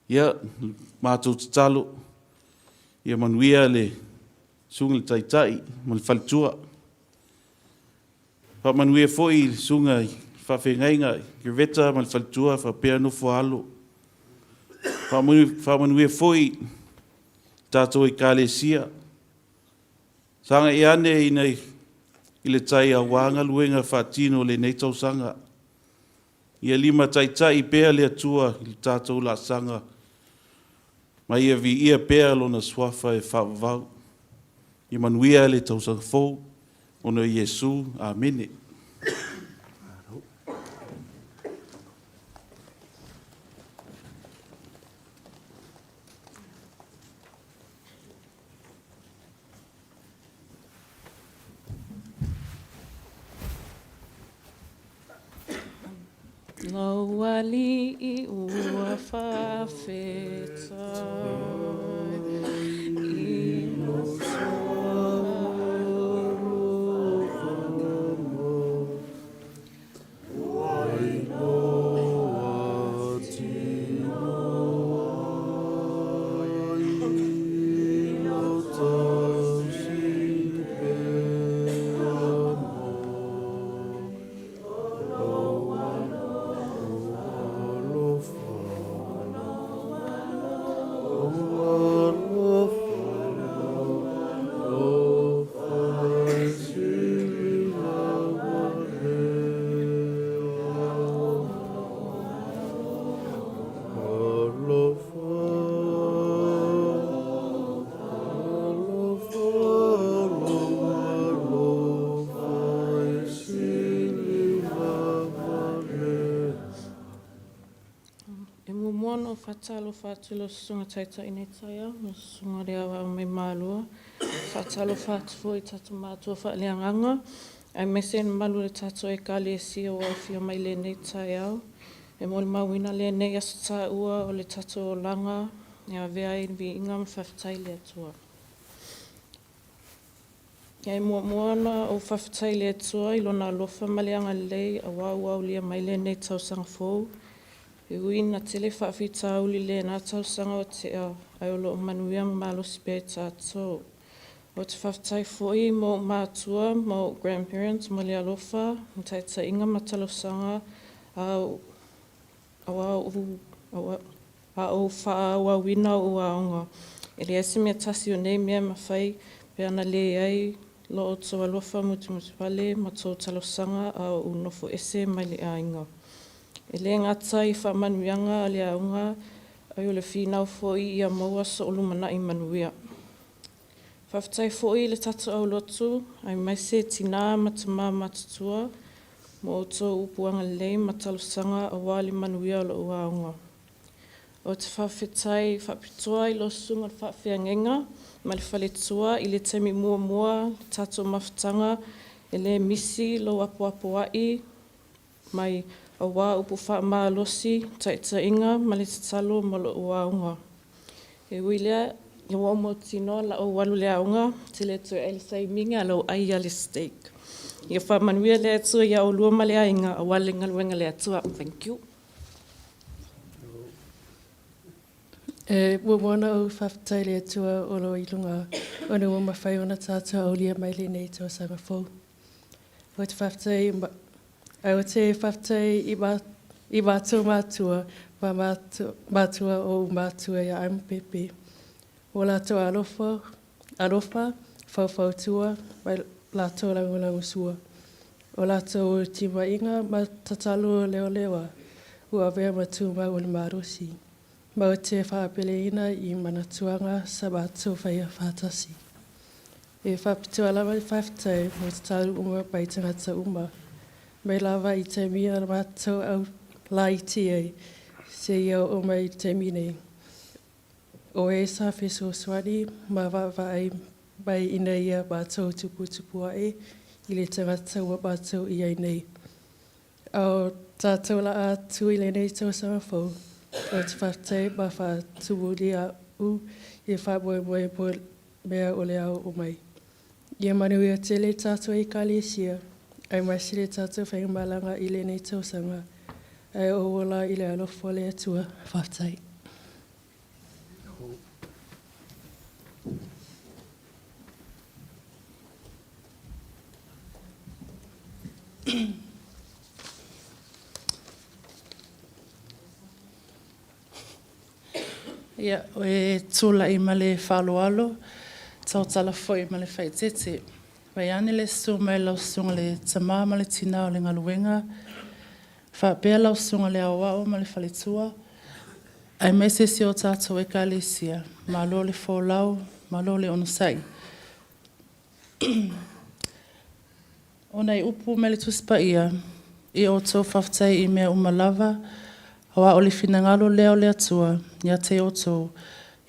Ia, matou tatalo, ia manuia le susuga i le Taitai ma le faletua. Faamanuia foi i le susuga i faafeagaiga Kereta ma le faletua faapea nofo a alo. Faamanuia foi i tatou Ekalesia. Sagai ane ina i le tai aua galuega faatino o lenei tausaga. Ia limataitai pea le Atua i le tatou laasaga ma ia viia pea Lona suafa e faavavau. Ia manuia le tausaga fou ona o Iesu. Amene. Lou alii ua faafetai i lou E muamua ona ou faatalofa atu i lau Susuga Taitai i lenei taeao, lau Susuga i le Aoao mai Malua. Faatalofa atu foi i tatou matua faaleagaga, aemaise le mamalu o le tatou Ekalesia ua aofia mai i lenei taeao. E molimauina lenei aso taua o le tatou olaga e avea ai le viiga ma le faafetai i le Atua. E muamua ona ou faafetai i le Atua i Lona alofa ma le agalelei aua ua aulia mai lenei tausaga fou. E ui ina tele faafitauli i lena tausaga ua tea, ae o lo o manuia ma malosi pea i tatou. Ou te faafetai foi mo ou matua ma ou grandparents mo le alofa, ma taitaiga ma talosaga a o faaauauina ou aoga. E leai se mea tasi o nei mea e mafai pe ana leai lo outou alofa musumusuale ma tou talosaga a o ou nofo ese mai le aiga. E le gata i faamanuiaga a le aoga, ae o le finau foi ia maua so'u lumanai manuia. Faafetai foi i le tatou aulotu aemaise tinā ma tamā matutua mo outou upu agalelei ma talosaga aua le manuia o lo'u aoga. Ou te faafetai faapitoa i lau susuga i le faafeagaiga ma le faletua i le taimi muamua le tatou mafutaga e le misi lou apoapoai mai aua upu faamalosi, taitaiga ma le tatalo mo lo'u aoga. E ui i lea, ua ou mautinoa o le a ou alu i le aoga, ou te le toe ai i le saimigi a o le a ou ai lava i le steak. Ia faamanuia le Atua ia oulua ma le aiga aua le galuega a le Atua. Thank you. E muamua ona ou faafetai i le Atua o lo o i luga ona ua mafai ona tatou aulia mai lenei tausaga fou. Ou te faafetai, ae ou te faafetai i, ma, i matou matua ma matua o ou matua ia Ae ma Pepe. O latou alofa, alofa, faufautua ma latou lagolagosua. O latou timaiga ma tatalo leoleoa ua avea ma tumau o le malosi. Ma ou te faapeleina i manatuaga sa matou faia faatasi. E faapitoa lava le faafetai mo tatalo uma mai tagata uma, mai lava i taimi a matou au laiti ai seia oo mai i le taimi nei. O e sa fesoasoani ma vaavaai mai ina ia matou tuputupuaʻe i le tagata ua matou i ai nei. A o tatou laa atu i lenei tausaga fou, ou te faafetai ma faatumulia aʻu i le faamoemoe mo mea o le a oo mai. Ia manuia tele tatou Ekalesia, aemaise le tatou faigamalaga i lenei tausaga, ae ou ola i le alofa o le Atua. Faafetai. Ia, e tulai ma le faaaloalo, tautala foi ma le faaeteete. Vaeane le susu mai lau susuga le tama ma le tina o le galuega, faapea lau susuga le aoao ma le faletua, aemaise si o tatou ekalesia, malo le folau, malo le onosai. O nai upu mai le Tusi Paia, Ia outou faafetai i mea uma lava, aua o le finagalo lea o le Atua ia te outou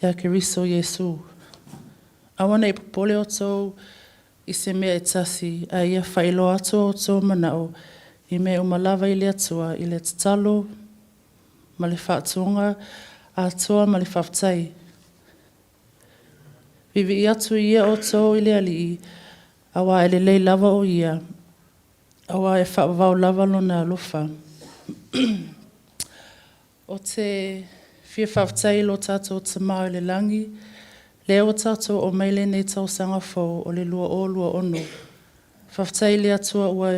ia Keriso Iesu. Aua ne i popole outou i se mea e tasi, a ia faailoa atu o outou manao i mea uma lava i le Atua i le tatalo ma le faatuga atoa ma le faafetai. Viivii atu ia outou i le Alii, aua e lelei lava o Ia, aua e faavavau lava Lona alofa. Ou te fia faafetai i lo tatou Tama i le lagi, lea ua tatou oo mai lenei tausaga fou o le 2026. Faafetai i le Atua ua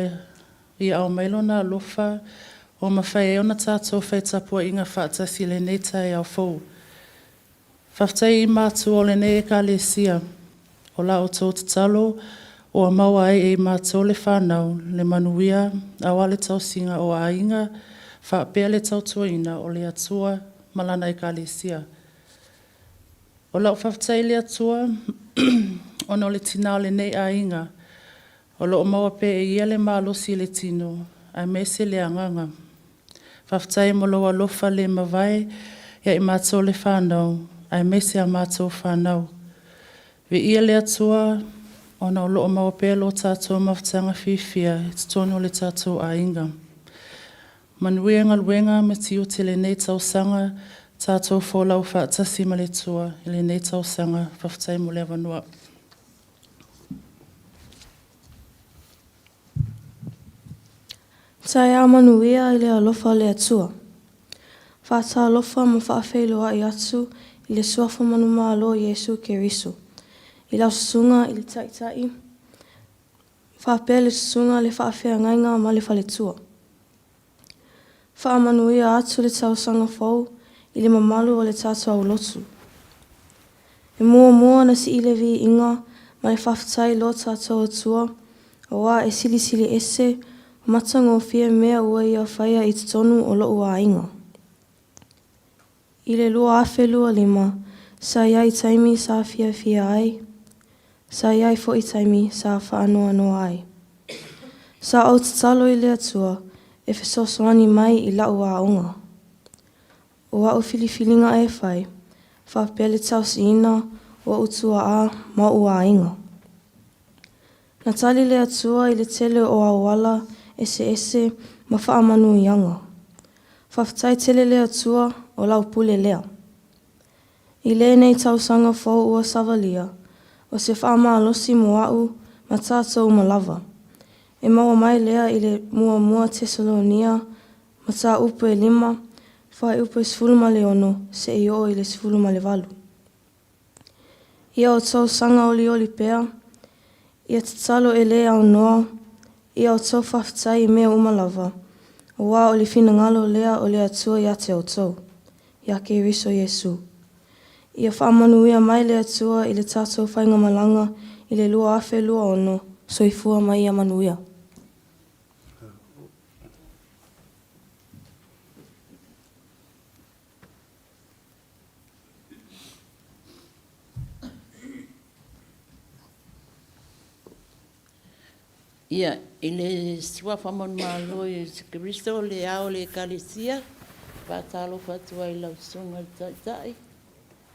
Ia aumai Lona alofa ua mafai ai ona tatou fai tapuaiga faatasi i lenei taeao fou. Faafetai i matua o lenei Ekalesia, o la outou tatalo ua maua ai e i matou le fanau le manuia aua le tausiga o aiga faapea le tautuaina o le Atua ma Lana Ekalesia. O lau faafetai i le Atua ona o le tina o lenei aiga, O lo o maua pea e ia le malosi i le tino aemaise le agaga. Faafetai mo lou alofa le mavae ia i matou le fanau aemaise a matou fanau. Viia le Atua ona o lo o maua pea lo tatou mafutaga fiafia i totonu o le tatou aiga. Manuia galuega ma tiute lenei tausaga, tatou folau faatasi ma le Atua i lenei tausaga. Faafetai mo le avanoa. Taeao manuia i le alofa o le Atua. Faatalofa ma faafeiloai atu i le Suafa Manumalo o Iesu Keriso, i lau Susuga i le Taitai, faapea le Susuga le Faafeagaiga ma le Faletua. Faamanuia atu le tausaga fou i le mamalu o le tatou aulotu. E muamua ona sii le viiga ma le faafetai i lo tatou Atua, aua e silisili ese ma matagofie mea ua Ia faia i totonu o lo'u aiga. I le 2025, sa i ai taimi sa fiafia ai, sa i ai foi taimi sa faanoanoa ai. Sa ou tatalo i le Atua e fesoasoani mai i la'u aoga. O a'u filifiliga e fai, faapea le tausiina o o'u tuaa ma o'u aiga. Na tali le Atua i le tele o auala eseese ma faamanuiaga. Faafetai tele le Atua o lau pule lea. I lenei tausaga fou ua savalia, o se faamalosi mo a'u ma tatou uma lava. E maua mai lea i le muamua Tesalonia mataupu e 5, fuaiupu e 16 seia oo i le 18. Ia outou saga olioli pea, ia tatalo e le aunoa, ia outou faafetai i mea uma lava, aua o le finagalo lea o le Atua ia te outou, ia Keriso Iesu. Ia faamanuia mai le Atua i le tatou faigamalaga i le 2026. Soifua ma ia manuia. Ia, i le Suafa manumalo o Iesu Keriso, le Ao o le Ekalesia, e faatalofa atu ai i lau Susuga i le Taitai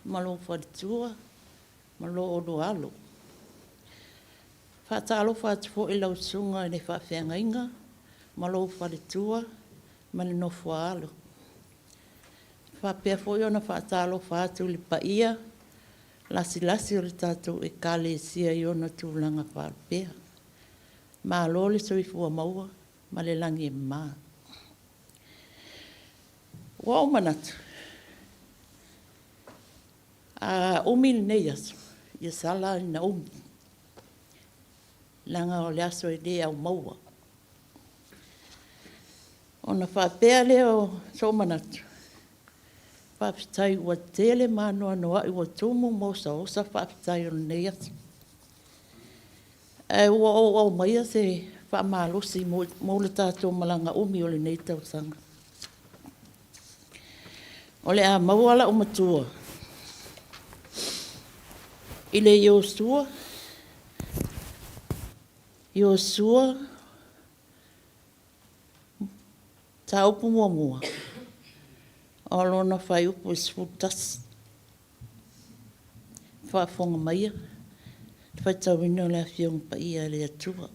ma lou faletua ma lo oulua alo. E faatalofa atu foi i lau Susuga i le Faafeagaiga ma lou faletua ma le nofoaalo. E faapea foi ona faatalofa atu i le paia lasilasi o le tatou Ekalesia i ona tulaga faalupea. Malo le soifua maua ma le lagi e mama. Ua ou manatu, a umi lenei aso, ia sala ina umi, leaga o le aso e le au maua. Ona faapea lea o sou manatu, faafetai ua tele ma anoanoai ua tumu ma osaosa faafetai o lenei aso. Ae ua ou aumaia se faamalosi mo le tatou malaga umi o lenei tausaga. O le a maua la'u matua i le Iosua, Iosua mataupu muamua, o lona fuaiupu e 11. Faafofoga maia le faitauina o le Afioga Paia a le Atua.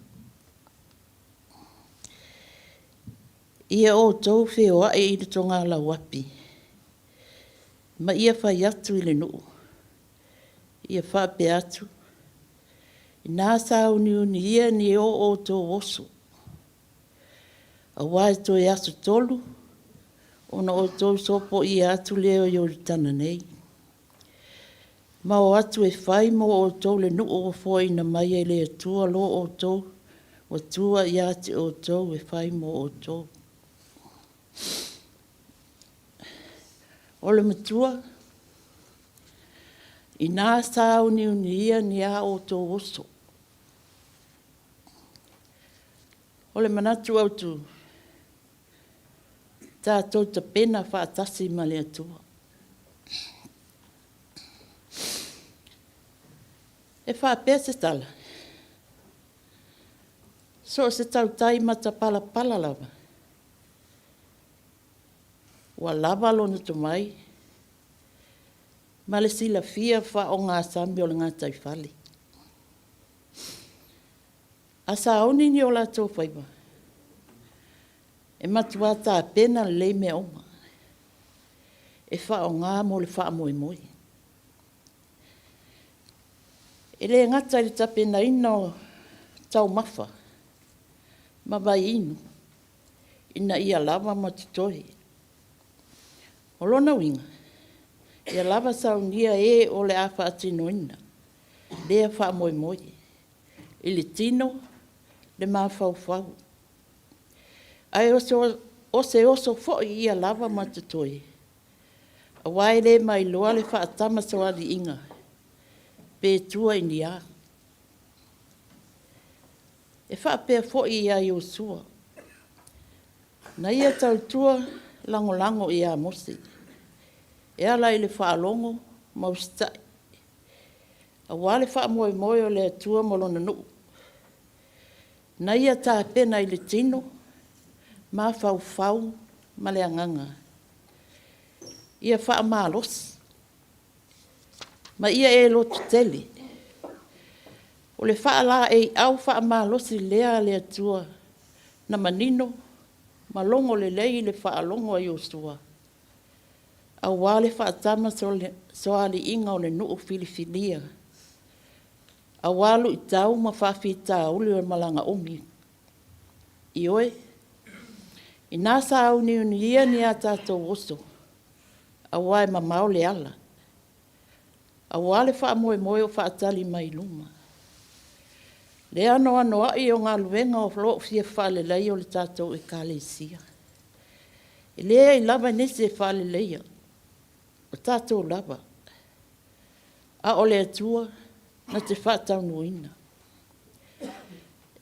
Ia outou feoai i le togalauapi, ma ia fai atu i le nuu, ia faapea atu, Ina sauniunia ni o outou oso, aua e toe asotolu ona outou sopoia atu lea o Ioritana nei, ma o atu e fai mo outou le nuu ua foaina mai e le Atua lo outou Atua ia te outou e fai mo outou. O le matua, ina sauniunia ni a outou oso. O le manatu autu, tatou tapena faatasi ma le Atua. E faapea se tala, so o se tautai matapalapala lava, ua lava lona tomai ma le silafia faaaogasami o le gataifale. A sauni ni o latou faiva, e matua tapena lelei mea uma e faaaoga mo le faamoemoe. E le gata i le tapenaina o taumafa ma vaiinu. ina ia lava ma totoe. O lona uiga, ia lava saunia e o le a faatinoina lea faamoemoe i le tino, le mafaufau. Ae o se oso foi ia lava ma totoe, aua e le mailoa le faatamasoaliiga pe tua i ni a. E faapea foi ia Iosua, na ia tautua lagolago ia Mose e ala i le faalogo ma usitai aua le faamoemoe o le Atua ma Lona nuu. Na ia tapena i le tino, mafaufau ma le agaga. Ia faamalosi ma ia e lototele. O le faalaeiau faamalosi lea a le Atua na manino ma logo lelei i le faalogo a Iosua aua le faatamasoaliiga o le nuu filifilia, aua luitau ma faafitauli o le malaga umi. Ioe, ina sauniuni ia ni a tatou oso, aua e mamao le ala, aua le faamoemoe o faatali mai i luma. Le anoanoai o galuega o lo o fia faaleleia o le tatou Ekalesia. E leai lava nisi e faaleleia, o tatou lava, a o le Atua na te faataunuuina.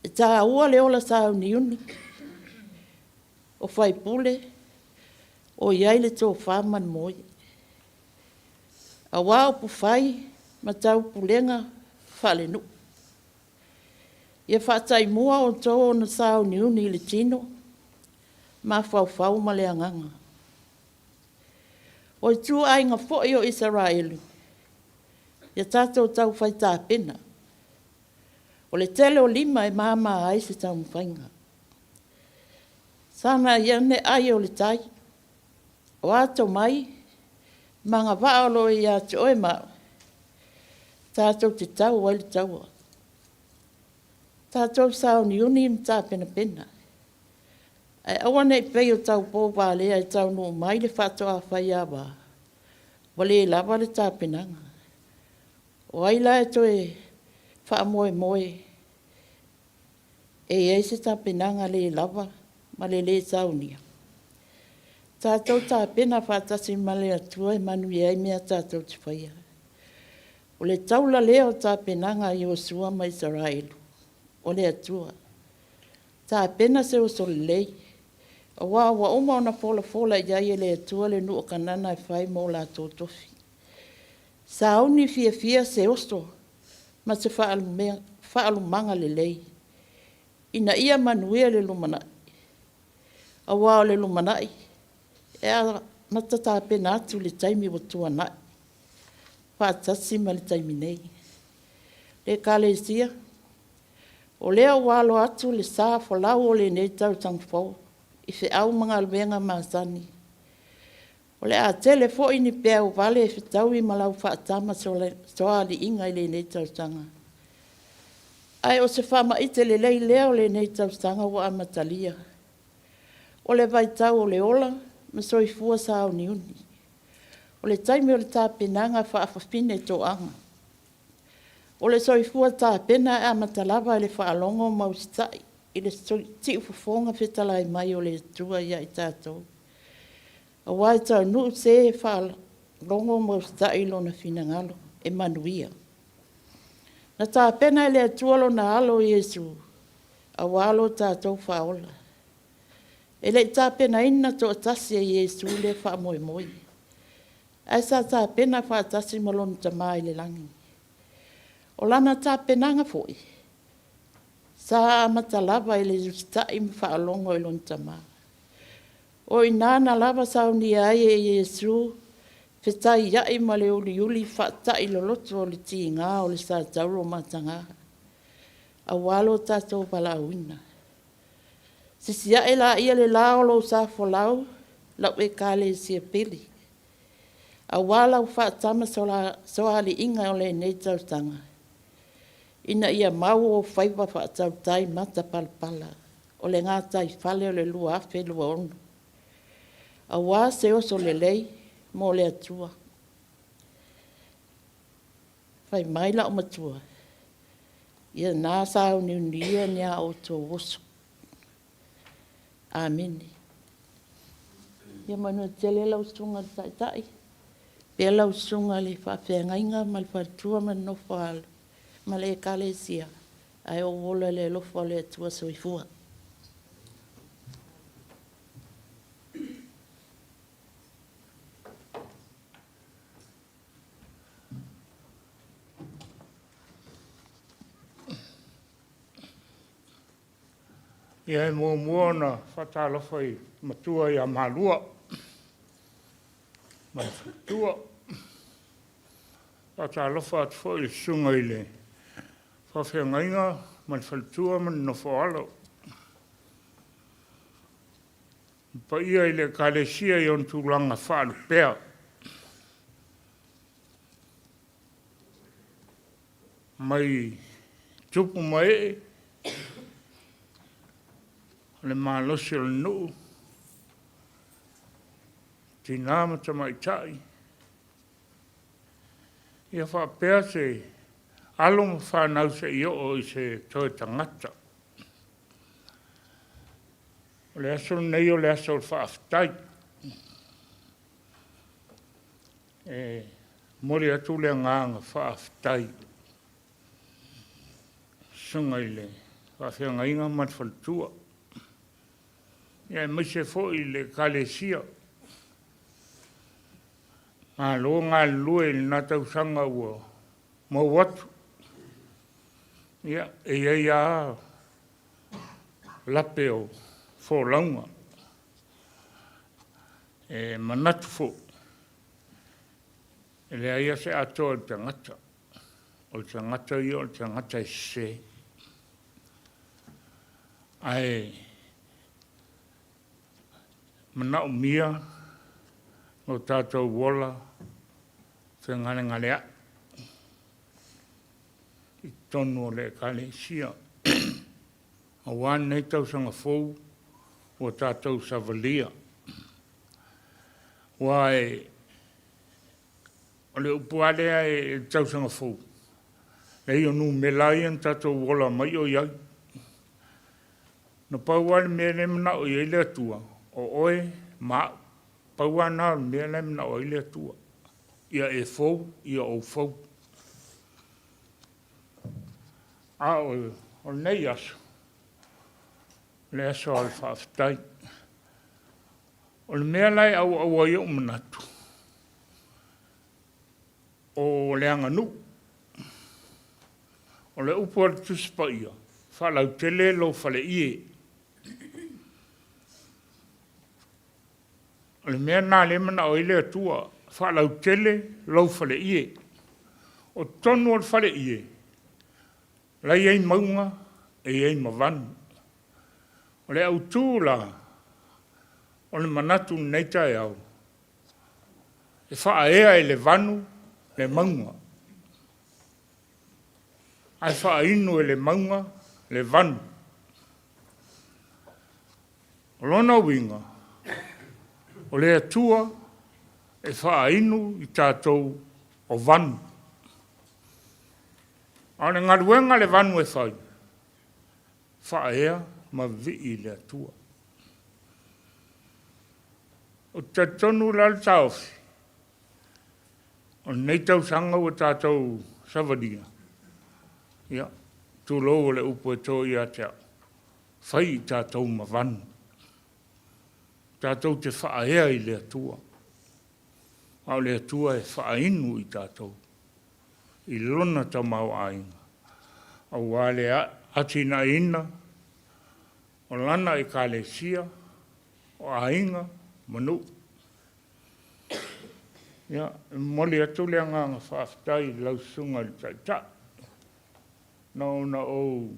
E taua le ola sauniuni o faipule o i ai le tofa ma le moe, aua upufai ma taupulega faalenuu. Ia faataimua outou ona sauniuni i le tino, mafaufau ma le agaga. O ituaiga foi o Isaraelu, ia tatou taufai tapena. O le tele o lima e mama ai se taumafaiga. Sagai ane ai o le tai, o a tomai ma agavaa o lo o ia te oe ma au, tatou te tau ai le taua. Tatou sauniuni ma tapenapena, ae aua ne i pei o taupou valea e taunuu mai le faatoa faiava ua le lava le tapenaga. O ai la e toe faamoemoe e i ai se tapenaga le lava ma le lē saunia? Tatou tapena faatasi ma le Atua e manuia ai mea tatou te faia. O le taula lea o tapenaga a Iosua ma Isaraelu, o le Atua. Tapena se oso lelei, aua ua uma ona folafola i ai e le Atua le nuu o Kanana e fai mo latou tofi. Sauni fiafia se oso ma se faalumaga lelei ina ia manuia le lumanai, aua o le lumanai e amata tapena atu i le taimi ua tuanai faatasi ma le taimi nei. Le Ekalesia, o lea ua alo atu le sa folau o lenei tausaga fou i feau ma galuega masani. O le a tele foi ni peau vale e fetaui ma lau faatamasoaliiga i lenei tausaga. Ae o se faamaite lelei lea o lenei tausaga ua amatalia. O le vaitau o le ola ma soifua sauniuni. O le taimi o le tapenaga faafafine toaga. O le soifua tapena e amata lava i le faalogo ma usitai i le siufofoga fetalai mai o le Atua ia i tatou. Aua e taunuu se e faalogo ma usitai i Lona finagalo e manuia. Na tapena e le Atua Lona Alo o Iesu aua lo tatou faaola. E le i tapenaina toatasi e Iesu lea faamoemoe, ae sa tapena faatasi ma Lona Tama i le lagi. O lana tapenaga foi, sa amata lava i le usitai ma faalogo i lona Tama. O i ina na lava saunia ai e Iesu fetaiai ma le uliuli faatailoloto o le tiga o le satauro mataga, aua lo tatou valaauina. Sisiae laia le la o lou sa folau, lau Ekalesia pele, aua lau faatamasoaliiga o lenei tausaga, ina ia mau ou faiva faatautai matapalapala. o le gataifale o le 2026, aua se oso lelei mo le Atua. Fai mai la'u matua, Ia na sauniunia ni a outou oso. Amene. Ia manuia tele lau Susuga i le Taitai, faapea lau Susuga i le Faafeagaiga ma le Faletua ma le Nofo-a-alo ma le Ekalesia, ae ou ola i le alofa o le Atua. Soifua. Ia e muamua ona faatalofa i matua ia Malua ma le faletua. Faatalofa atu foi i le susuga i le faafeagaiga ma le faletua ma le nofoaalo. Le paia i le Ekalesia i ona tulaga faalupea. Mai tupu ma ee, o le malosi o le nuu, tina ma tamaitai, ia faapea se alo ma fanau seia oo i se toe tagata. O le aso lenei o le aso o le faafetai. E momoli atu le agaga faafetai i le susuga i le faafeagaiga ma le faletua, aemaise foi le Ekalesia. Malo galulue i lena tausaga ua mou atu. Ia, e i ai lava lape o folauga. E manatu foi, e leai lava se atoa i le tagata. O le tagata ia o le tagata e sese. Ae manaomia lo tatou ola fegalegaleai i totonu o le Ekalesia aua lenei tausaga fou ua tatou savalia. Aua o le upu lava lea i le tausaga fou, leai o numera lava ia na tatou ola mai o i ai. Na pau lava le mea lea e manao i ai le Atua, o oe ma au. Pau lava lena o le mea la e manao ai le Atua, ia e fou, ia ou fou. A o lenei aso, o le aso o le faafetai. O le mea la e auaua ai ou manatu, o le aganuu. O le upu a le Tusi Paia, faalautele lou faleie. O le mea lena o lea e manao ai le Atua, faalautele lou faleie. O totonu o le faleie, la e i ai mauga e i ai ma vanu. O le autu la o le manatu i lenei taeao, e faaea e le vanu le mauga, ae faainu e le mauga le vanu. O lona uiga, o le Atua e faainu i tatou o vanu. A o le galuega a le vanu e fai, faaea ma vivii i le Atua. Ou te talitonu la le taofi, o lenei tausaga ua tatou savalia, ia, tulou o le upu e to ia te au, fai i tatou ma vanu. Tatou te faaea i le Atua, a o le Atua e faainu i tatou i Lona tamaoaiga, aua le atinaeina o Lana Ekalesia, o aiga ma nuu. Ia, e momoli atu le agaga faafetai i lau Susuga i le Taitai, na ona ou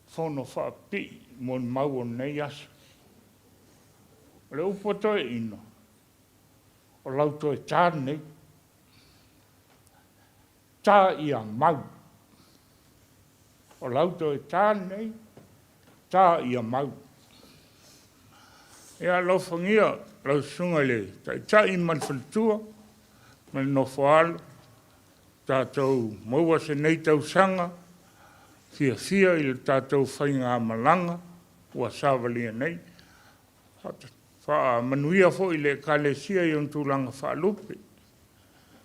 fono faapipii molimau o lenei aso. O le upu a toeaiina, o lau toe ta lenei, ta ia mau. O lau toe ta lenei, ta ia mau. Ia alofagia lau susuga i le Taitai ma le faletua ma le nofoaalo, tatou maua se nei tausaga fiafia i le tatou faigamalaga ua savalia nei. Faamanuia foi i le Ekalesia i ona tulaga faalupe,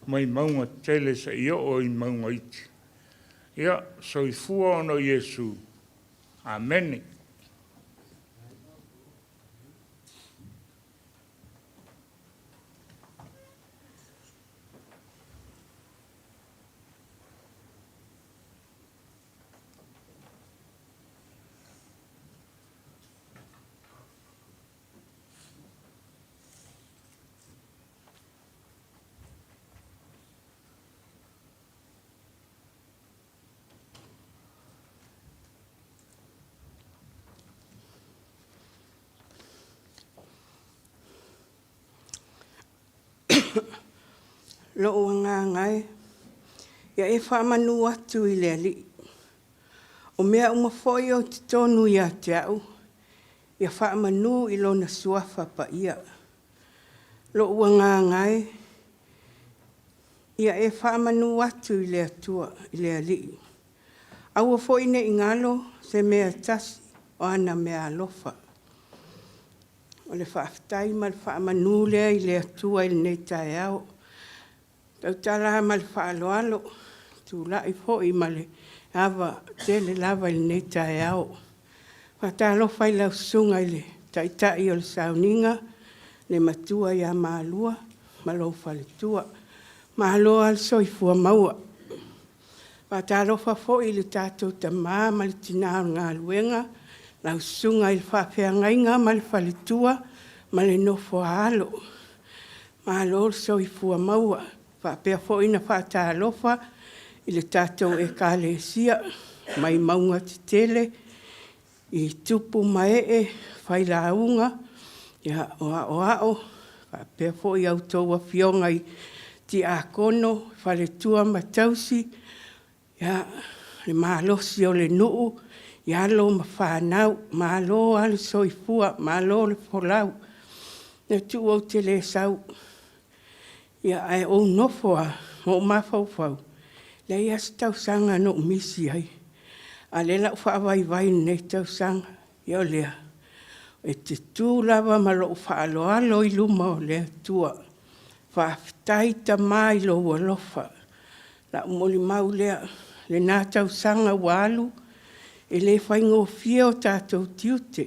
mai mauga tetele seia oo i mauga iti. Ia, soifua ona o Iesu. Amene. Lou agaga e, ia e faamanu atu i le Alii. O mea uma foi o i totonu ia te au, ia faamanu i Lona Suafa Paia. Lou agaga e, ia e faamanu atu i le Atua, i le Alii. Aua foi ne i galo se mea e tasi o ana meaalofa. O le faafetai ma le faamanu lea i le Atua i lenei taeao. E tautala lava ma le faaaloalo, tulai foi ma le ava tele lava i lenei taeao. Faatalofa i lau Susuga i le Taitai o le Sauniga, le Matua ia Malua ma lou faletua. Malo lava le soifua maua. Faatalofa foi i le tatou tama ma le tina o le galuega, lau susuga i le faafeagaiga ma le faletua ma le nofo a alo. Malo le soifua maua. E faapea foi ona faatalofa i le tatou Ekalesia mai mauga tetele i tupu ma ee, failauga, o aoao, faapea foi a outou afioga i tiakono, faletua ma tausi, ia, le malosi o le nuu i alo ma fanau. Malo lava le soifua, malo le folau. Le Atua ou te le sau, ae ou nofo lava ma ou mafaufau, e leai lava se tausaga na ou misi ai, a o lea o le a ou faavaivai i lenei tausaga. Ia o lea, ou te tu lava ma lou faaaloalo i luma o le Atua. Faafetai Tama i lou alofa. O lau molimau lea, i lena tausaga ua alu, e le faigofie o tatou tiute,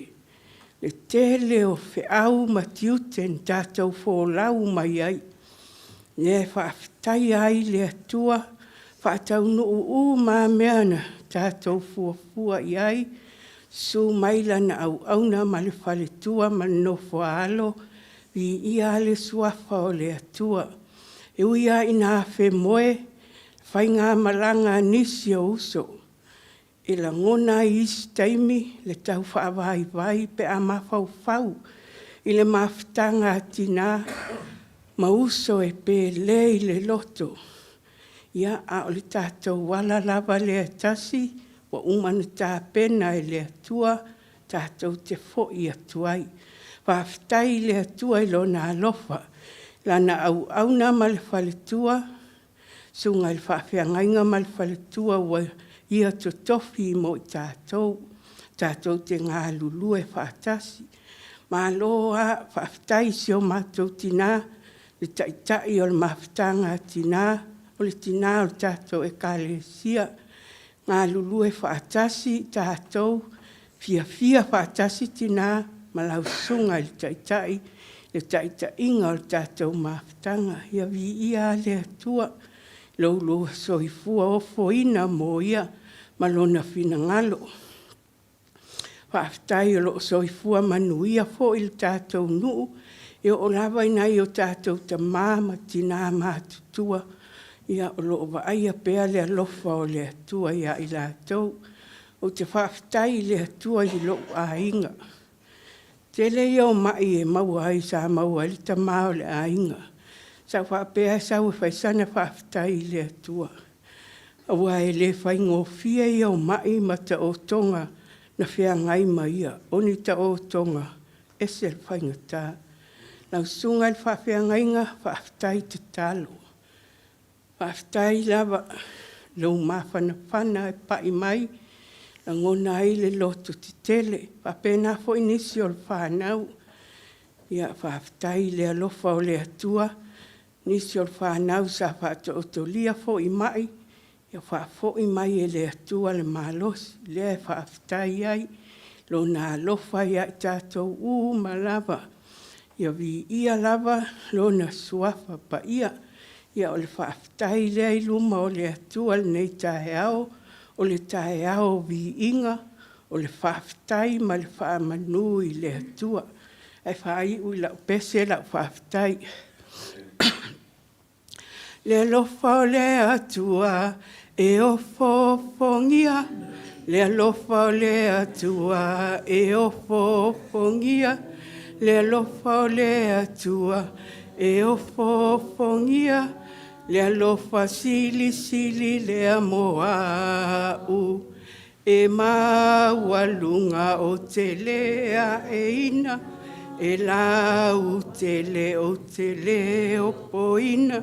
le tele o feau ma tiute na tatou folau mai ai. O lea e faafetaia ai le Atua, faataunuu uma lava mea na tatou fuafua i ai, susu mai lana auauna ma le faletua ma le nofo a alo, viia le Suafa o le Atua. E ui lava ina afemoe faigamalaga a nisi o uso, e lagona ai i isi taimi le tau faavaivai pe a mafaufau i le mafutaga a tina ma uso e pele i le loto. Ia, a o le tatou ala lava lea e tasi ua uma ona tapena e le Atua tatou te foi atu ai. Faafetai i le Atua i Lona alofa, Lana auauna ma le faletua, susuga i le faafeagaiga ma le faletua ua Ia totofi mo i tatou, tatou te galulue faatasi. Malo lava faafetai i si o matou tina, le taitai o le mafutaga a tina, o le tina o le tatou Ekalesia, galulue faatasi tatou, fiafia faatasi tina ma lau susuga i le taitai i le taitaiga o le tatou mafutaga. Ia viia le Atua i lo oulua soifua ofoina mo Ia ma Lona finagalo. Faafetai o lo o soifua manuia foi le tatou nuu, e oo lava i nai o tatou tama ma tina matutua, ia o lo o vaaia pea le alofa o le Atua ia i latou. Ou te faafetai i le Atua i lou aiga. Tele ia o mai e maua ai sa maua ai le tama o le aiga. Sa ou faapea e sau e fai sana faafetai i le Atua. Aua e le faigofie ia o ma'i ma taotoga na feagai ma ia, o ni taotoga ese le faigata. Lau Susuga i le Faafeagaiga, faafetai tatalo. Faafetai lava lou mafanafana e pai mai, lagona ai le loto tetele, faapena foi nisi o le fanau. Ia faafetai i le alofa o le Atua, nisi o le fanau sa faataotolia foi i ma'i, ia faafoi mai e le Atua le malosi, lea e faafetai ai Lona alofa ia i tatou uma lava. Ia viia lava Lona Suafa Paia. Ia o le faafetai lea i luma o le Atua i lenei taeao, o le taeao o viiga, o le faafetai ma le faamanu i le Atua. Ae faaiu i lau pese lau faafetai. Le alofa o le Atua e ofoofogia, le alofa o le Atua e ofoofogia, le alofa o le Atua e ofoofogia, le alofa silisili lea mo a'u. E maualuga ou te le aeina, e lautele ou te le opoina,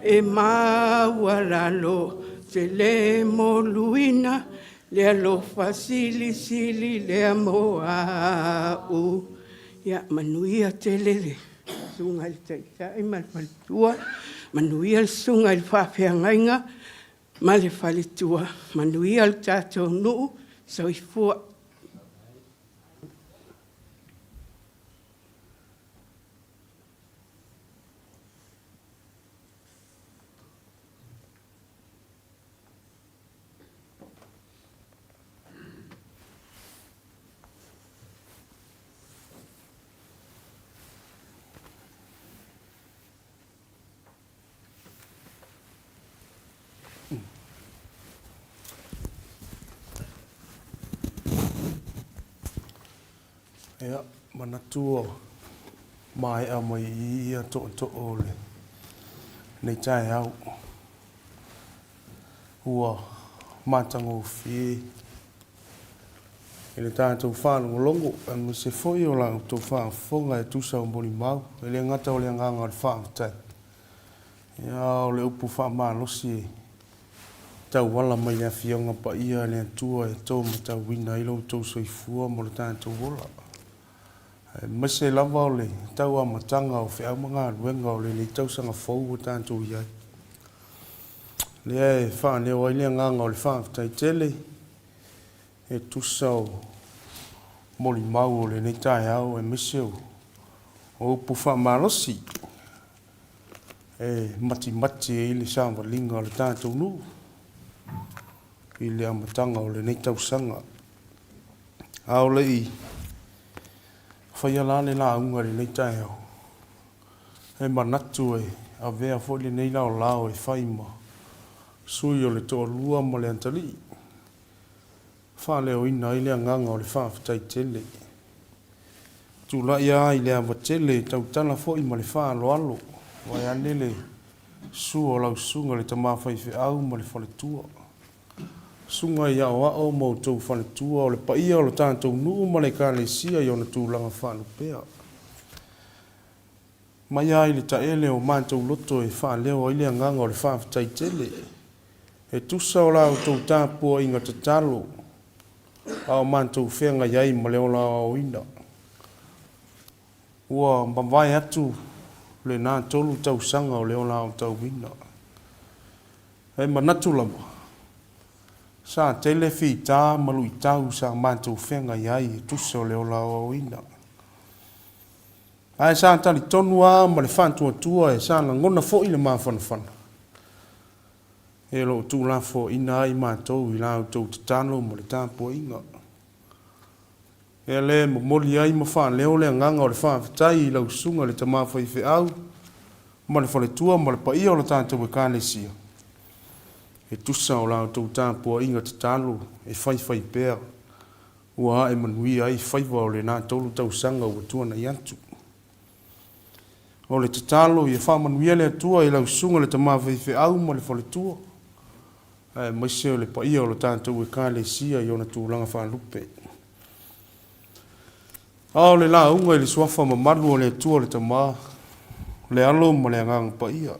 e maualalo ou te le moluina, le alofa silisili lea mo a'u. Ia manuia tele le Susuga i le Taitai ma le faletua, manuia le Susuga i le Faafeagaiga ma le faletua, manuia le tatou nuu. Soifua. Ia, manatu ua maea mai i i ia tootoo o lenei taeao. Ua matagofie i le tatou faalogologo aemaise foi o la outou faafofoga e tusa o molimau. E le gata o le agaga o le faafetai, a o le upu faamalosi e tauala mai le Afioga Paia a le Atua e to matauina ai lo outou soifua ma lo tatou ola, aemaise lava o le tau amataga o feau ma galuega o lenei tausaga fou ua tatou i ai. Lea e faaleo ai le agaga o le faafetai tele e tusa o molimau o lenei taeao aemaise o upu faamalosi e matimati ai le savaliga o le tatou nuu i le amataga o lenei tausaga. A o le i faia la le lauga i lenei taeao, e manatu e avea foi lenei laolao e fai ma sui o le toalua ma le atalii, faaleoina ai le agaga o le faafetai tele. Tulai lava i le ava tele e tautala foi ma le faaaloalo, vaeane le sua o lau susuga le tama faifeau ma le faletua. Susuga i aoao ma outou faletua, o le paia o lo tatou nuu ma le Ekalesia i ona tulaga faalupea. Mai lava i le taele o matou loto e faaleo ai le agaga o le faafetai tele, e tusa o la outou tapuaiga tatalo a o matou feagai ai ma le ola aoaoina. Ua mavae atu lena tolu tausaga o le ola aotauina. E manatu lava, sa tele fita ma luitau sa matou feagai ai e tusa o le ola aoaoina. Ae sa talitonu lava ma le faatuatua e sa lagona foi le mafanafana e lo o tuulafoaiina ai matou i la outou tatalo ma le tapuaiga. Ea lea e momoli ai ma faaleo le agaga o le faafetai i lau susuga i le tama faifeau ma le faletua ma le paia o le tatou Ekalesia e tusa o la outou tapuaiga tatalo e faifai pea ua ae manuia ai faiva o lena tolu tausaga ua tuanai atu. O le tatalo ia faamanuia le Atua i lau susuga le tama faifeau ma le faletua. Aemaise o le paia o lo tatou Ekalesia i ona tulaga faalupe. A o le lauga i le suafa mamalu o le Atua le Tama, le Alo ma le Agaga Paia.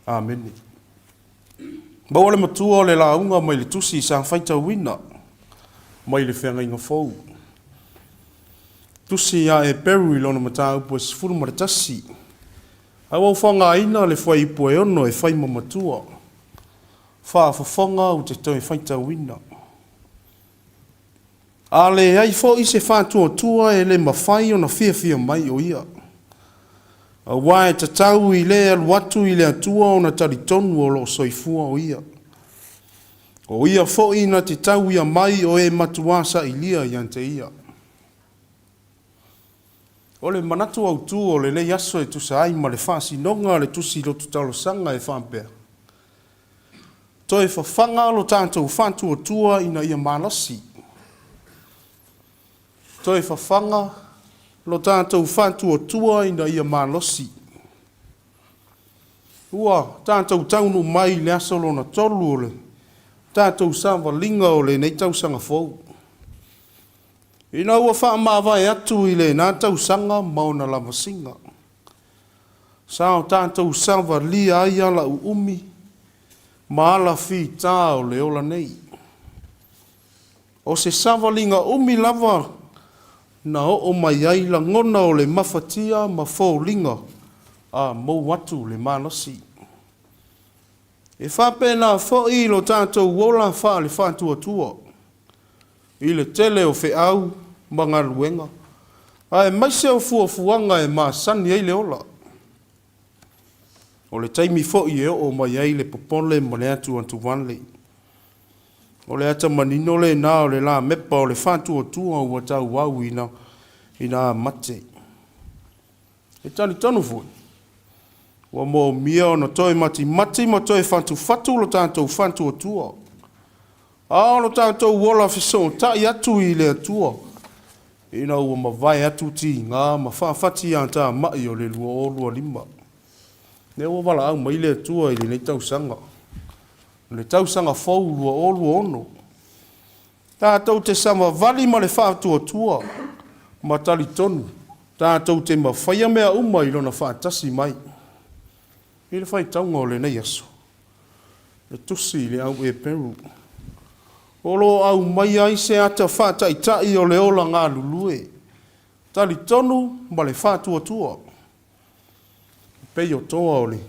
Amene. Maua le matua o le lauga mai le tusi sa faitauina mai le Feagaiga Fou. Tusi a Eperu i lona mataupu e 11. Ae ua ou faogaina le fuaiupu e ono e fai ma matua. Faafofoga ou te toe faitauina. A leai foi se faatuatua e le mafai ona fiafia mai o ia. Aua e tatau i le alu atu i le Atua ona talitonu o lo o soifua o ia. O ia foi na te tauia mai o e matuā sailia ia te ia. O le manatu autu o lenei aso e tusa ai ma le faasinoga a le Tusi Lotu Talosaga e faapea, Toe fafaga lo tatou faatuatua ina ia malosi. Toe fafaga lo tatou faatuatua ina ia malosi. Ua tatou taunuu mai i le aso lona tolu o le tatou savaliga o lenei tausaga fou. Ina ua faamavae atu i lena tausaga ma ona lavasiga, sa o tatou savalia ai ala uumi ma ala fita o le ola nei. O se savaliga umi lava na oo mai ai lagona o le mafatia ma foliga a mou atu le malosi. E faapena foi lo tatou ola faale-faatuatua i le tele o feau ma galuega, aemaise o fuafuaga e masani ai le ola. O le taimi foi e oo mai ai le popole ma le atuatuvale. O le ata manino lena o le lamepa o le faatuatua ua tauau ina ina mate. E talitonu foi, ua moomia ona toe matimati ma toe fatufatu lo tatou faatuatua, a o lo tatou ola fesootai atu i le Atua ina ua mavae atu tiga ma faafatiatamai o le 2025. Lea ua valaau mai le Atua i lenei tausaga, le tausaga fou 2026. Tatou te savavali ma le faatuatua ma talitonu tatou te mafaia mea uma i Lona faatasi mai. I le faitauga o lenei aso, e tusi i le au Eperu, o lo o aumaia ai se ata faataitai o le ola galulue, talitonu ma le faatuatua. E pei o toa o le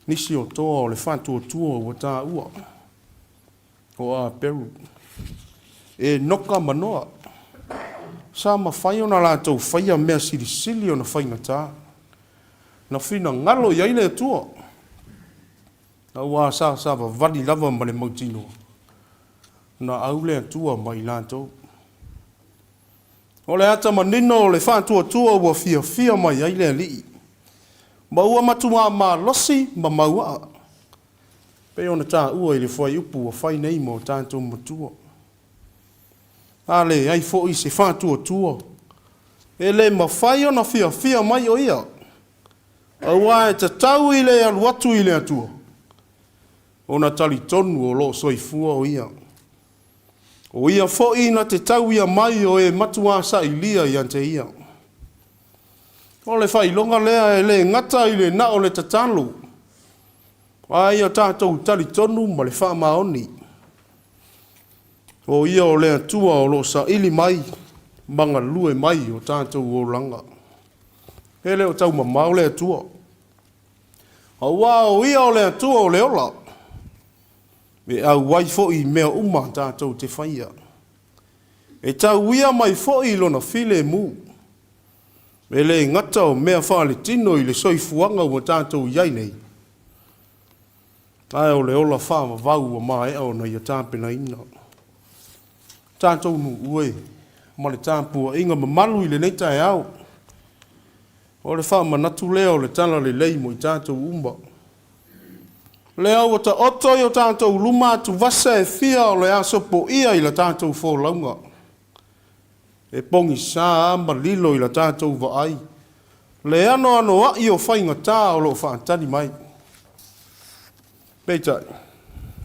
nisi o toa o le faatuatua ua taua. O Aperu, Enoka ma Noa. Sa mafai ona latou faia mea silisili ona faigata. Na finagalo i ai le Atua, aua sa savavali lava ma le mautinoa, na au le Atua ma i latou. O le ata manino o le faatuatua ua fiafia mai ai le Alii, ma ua matuā malosi ma mauaa. Pei ona taua i le fuaiupu ua fai nei ma o tatou matua. A leai foi se faatuatua, e le mafai ona fiafia mai o ia, aua e tatau i le alu atu i le Atua, ona talitonu o lo o soifua o ia. O ia foi na te tauia mai o e matuā sailia ia te ia. O le faailoga lea e le gata i le na o le tatalo, A ia tatou talitonu ma le faamaoni, o Ia o le Atua o lo o saili mai ma galue mai i o tatou olaga. E le o taumamao le Atua, aua o Ia o le Atua o le ola, e auai foi i mea uma tatou te faia. E tauia mai foi i Lona filemu. E le gata o mea faaletino i le soifuaga ua tatou i ai nei, ae o le ola faavavau ua maea ona ia tapenaina. Tatou nuu e, ma le tapuaiga mamalu i lenei taeao, o le faamanatu lea o le Tala Lelei mo i tatou uma. Lea ua taoto i o tatou luma atuvasa e fia o le a sopoia i la tatou folauga. E pogisa a ma lilo i la tatou vaai le anoanoai o faigata o lo o faatali mai. Peitai,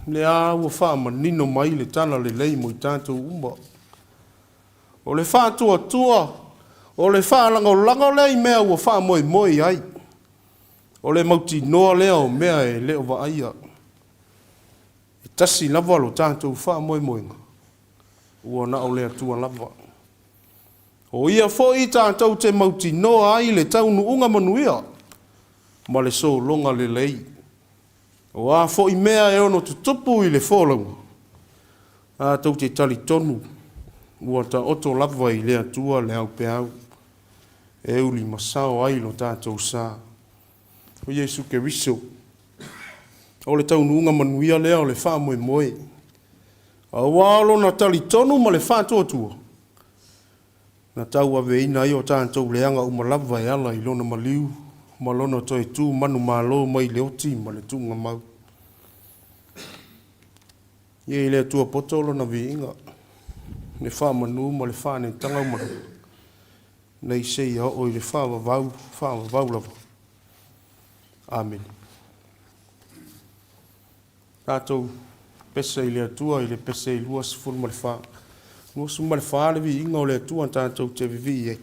lea ua faamanino mai le tala lelei mo i tatou uma. O le faatuatua, o le faalagolago lea i mea ua faamoemoe i ai. O le mautinoa lea o mea e le o vaaia. E tasi lava lo tatou faamoemoega, ua na o le Atua lava. O Ia foi tatou te mautinoa ai le taunuuga manuia ma le sologa lelei. O a foi mea e ono tutupu i le folauga, tatou te talitonu ua taoto lava i le Atua le aupeau e ulimasao ai lo tatou sa. O Iesu Keriso, o le taunuuga manuia lea o le faamoemoe, aua o lona talitonu ma le faatuatua, na tauaveina ai o tatou leaga uma lava e ala i lona maliu ma lona toe tu manumalo mai le oti ma le tuugamau. Ia i le Atua poto lona viiga, le faamanu ma le faaneetaga uma lava, nei seia oo i le faavavau, faavavau lava. Amene. Tatou pese i le Atua i le pese i 24. 24 le viiga o le Atua tatou te vivii ai.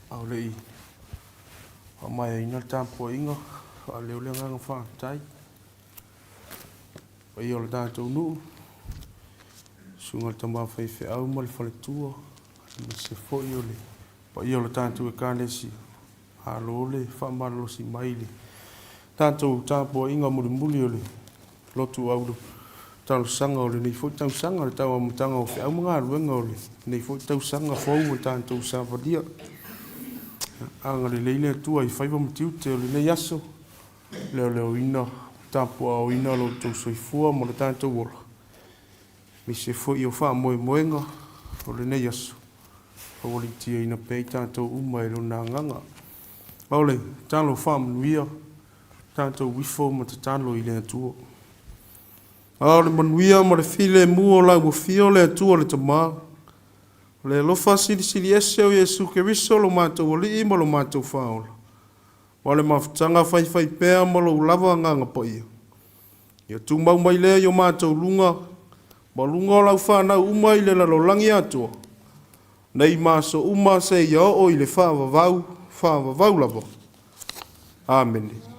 A o le i faamaeaina le tapuaiga, faaleo le agaga faafetai. Paia o le tatou nuu, susuga i le tama faifeau ma le faletua, aemaise foi o le paia o le tatou Ekalesia. Malo le faamalolosi mai i le tatou tapuaiga mulimuli o le lotu auro. talosaga o lenei foi tausaga, le tau amataga o feau ma galuega o lenei foi tausaga fou ua tatou savalia. Agalelei le Atua i faiva ma tiute o lenei aso, leoleoina ma tapuaaoina lo outou soifua ma lo tatou ola, aemaise foi o faamoemoega o lenei aso, aualitiaina pea i tatou uma e Lona Agaga. O le tatalo faamanuia, tatou ifo ma tatalo i le Atua. A o le manuia ma le filemu o lau Afio le Atua le Tama, o le alofa silisili ese o Iesu Keriso lo matou Alii ma lo matou Faaola, ma le mafutaga faifaipea ma lou lava Agaga Paia, ia tumau mai lea i o matou luga ma luga o lau fanau uma i le lalolagi atoa, nei ma aso uma seia oo i le faavavau, faavavau lava. Amene.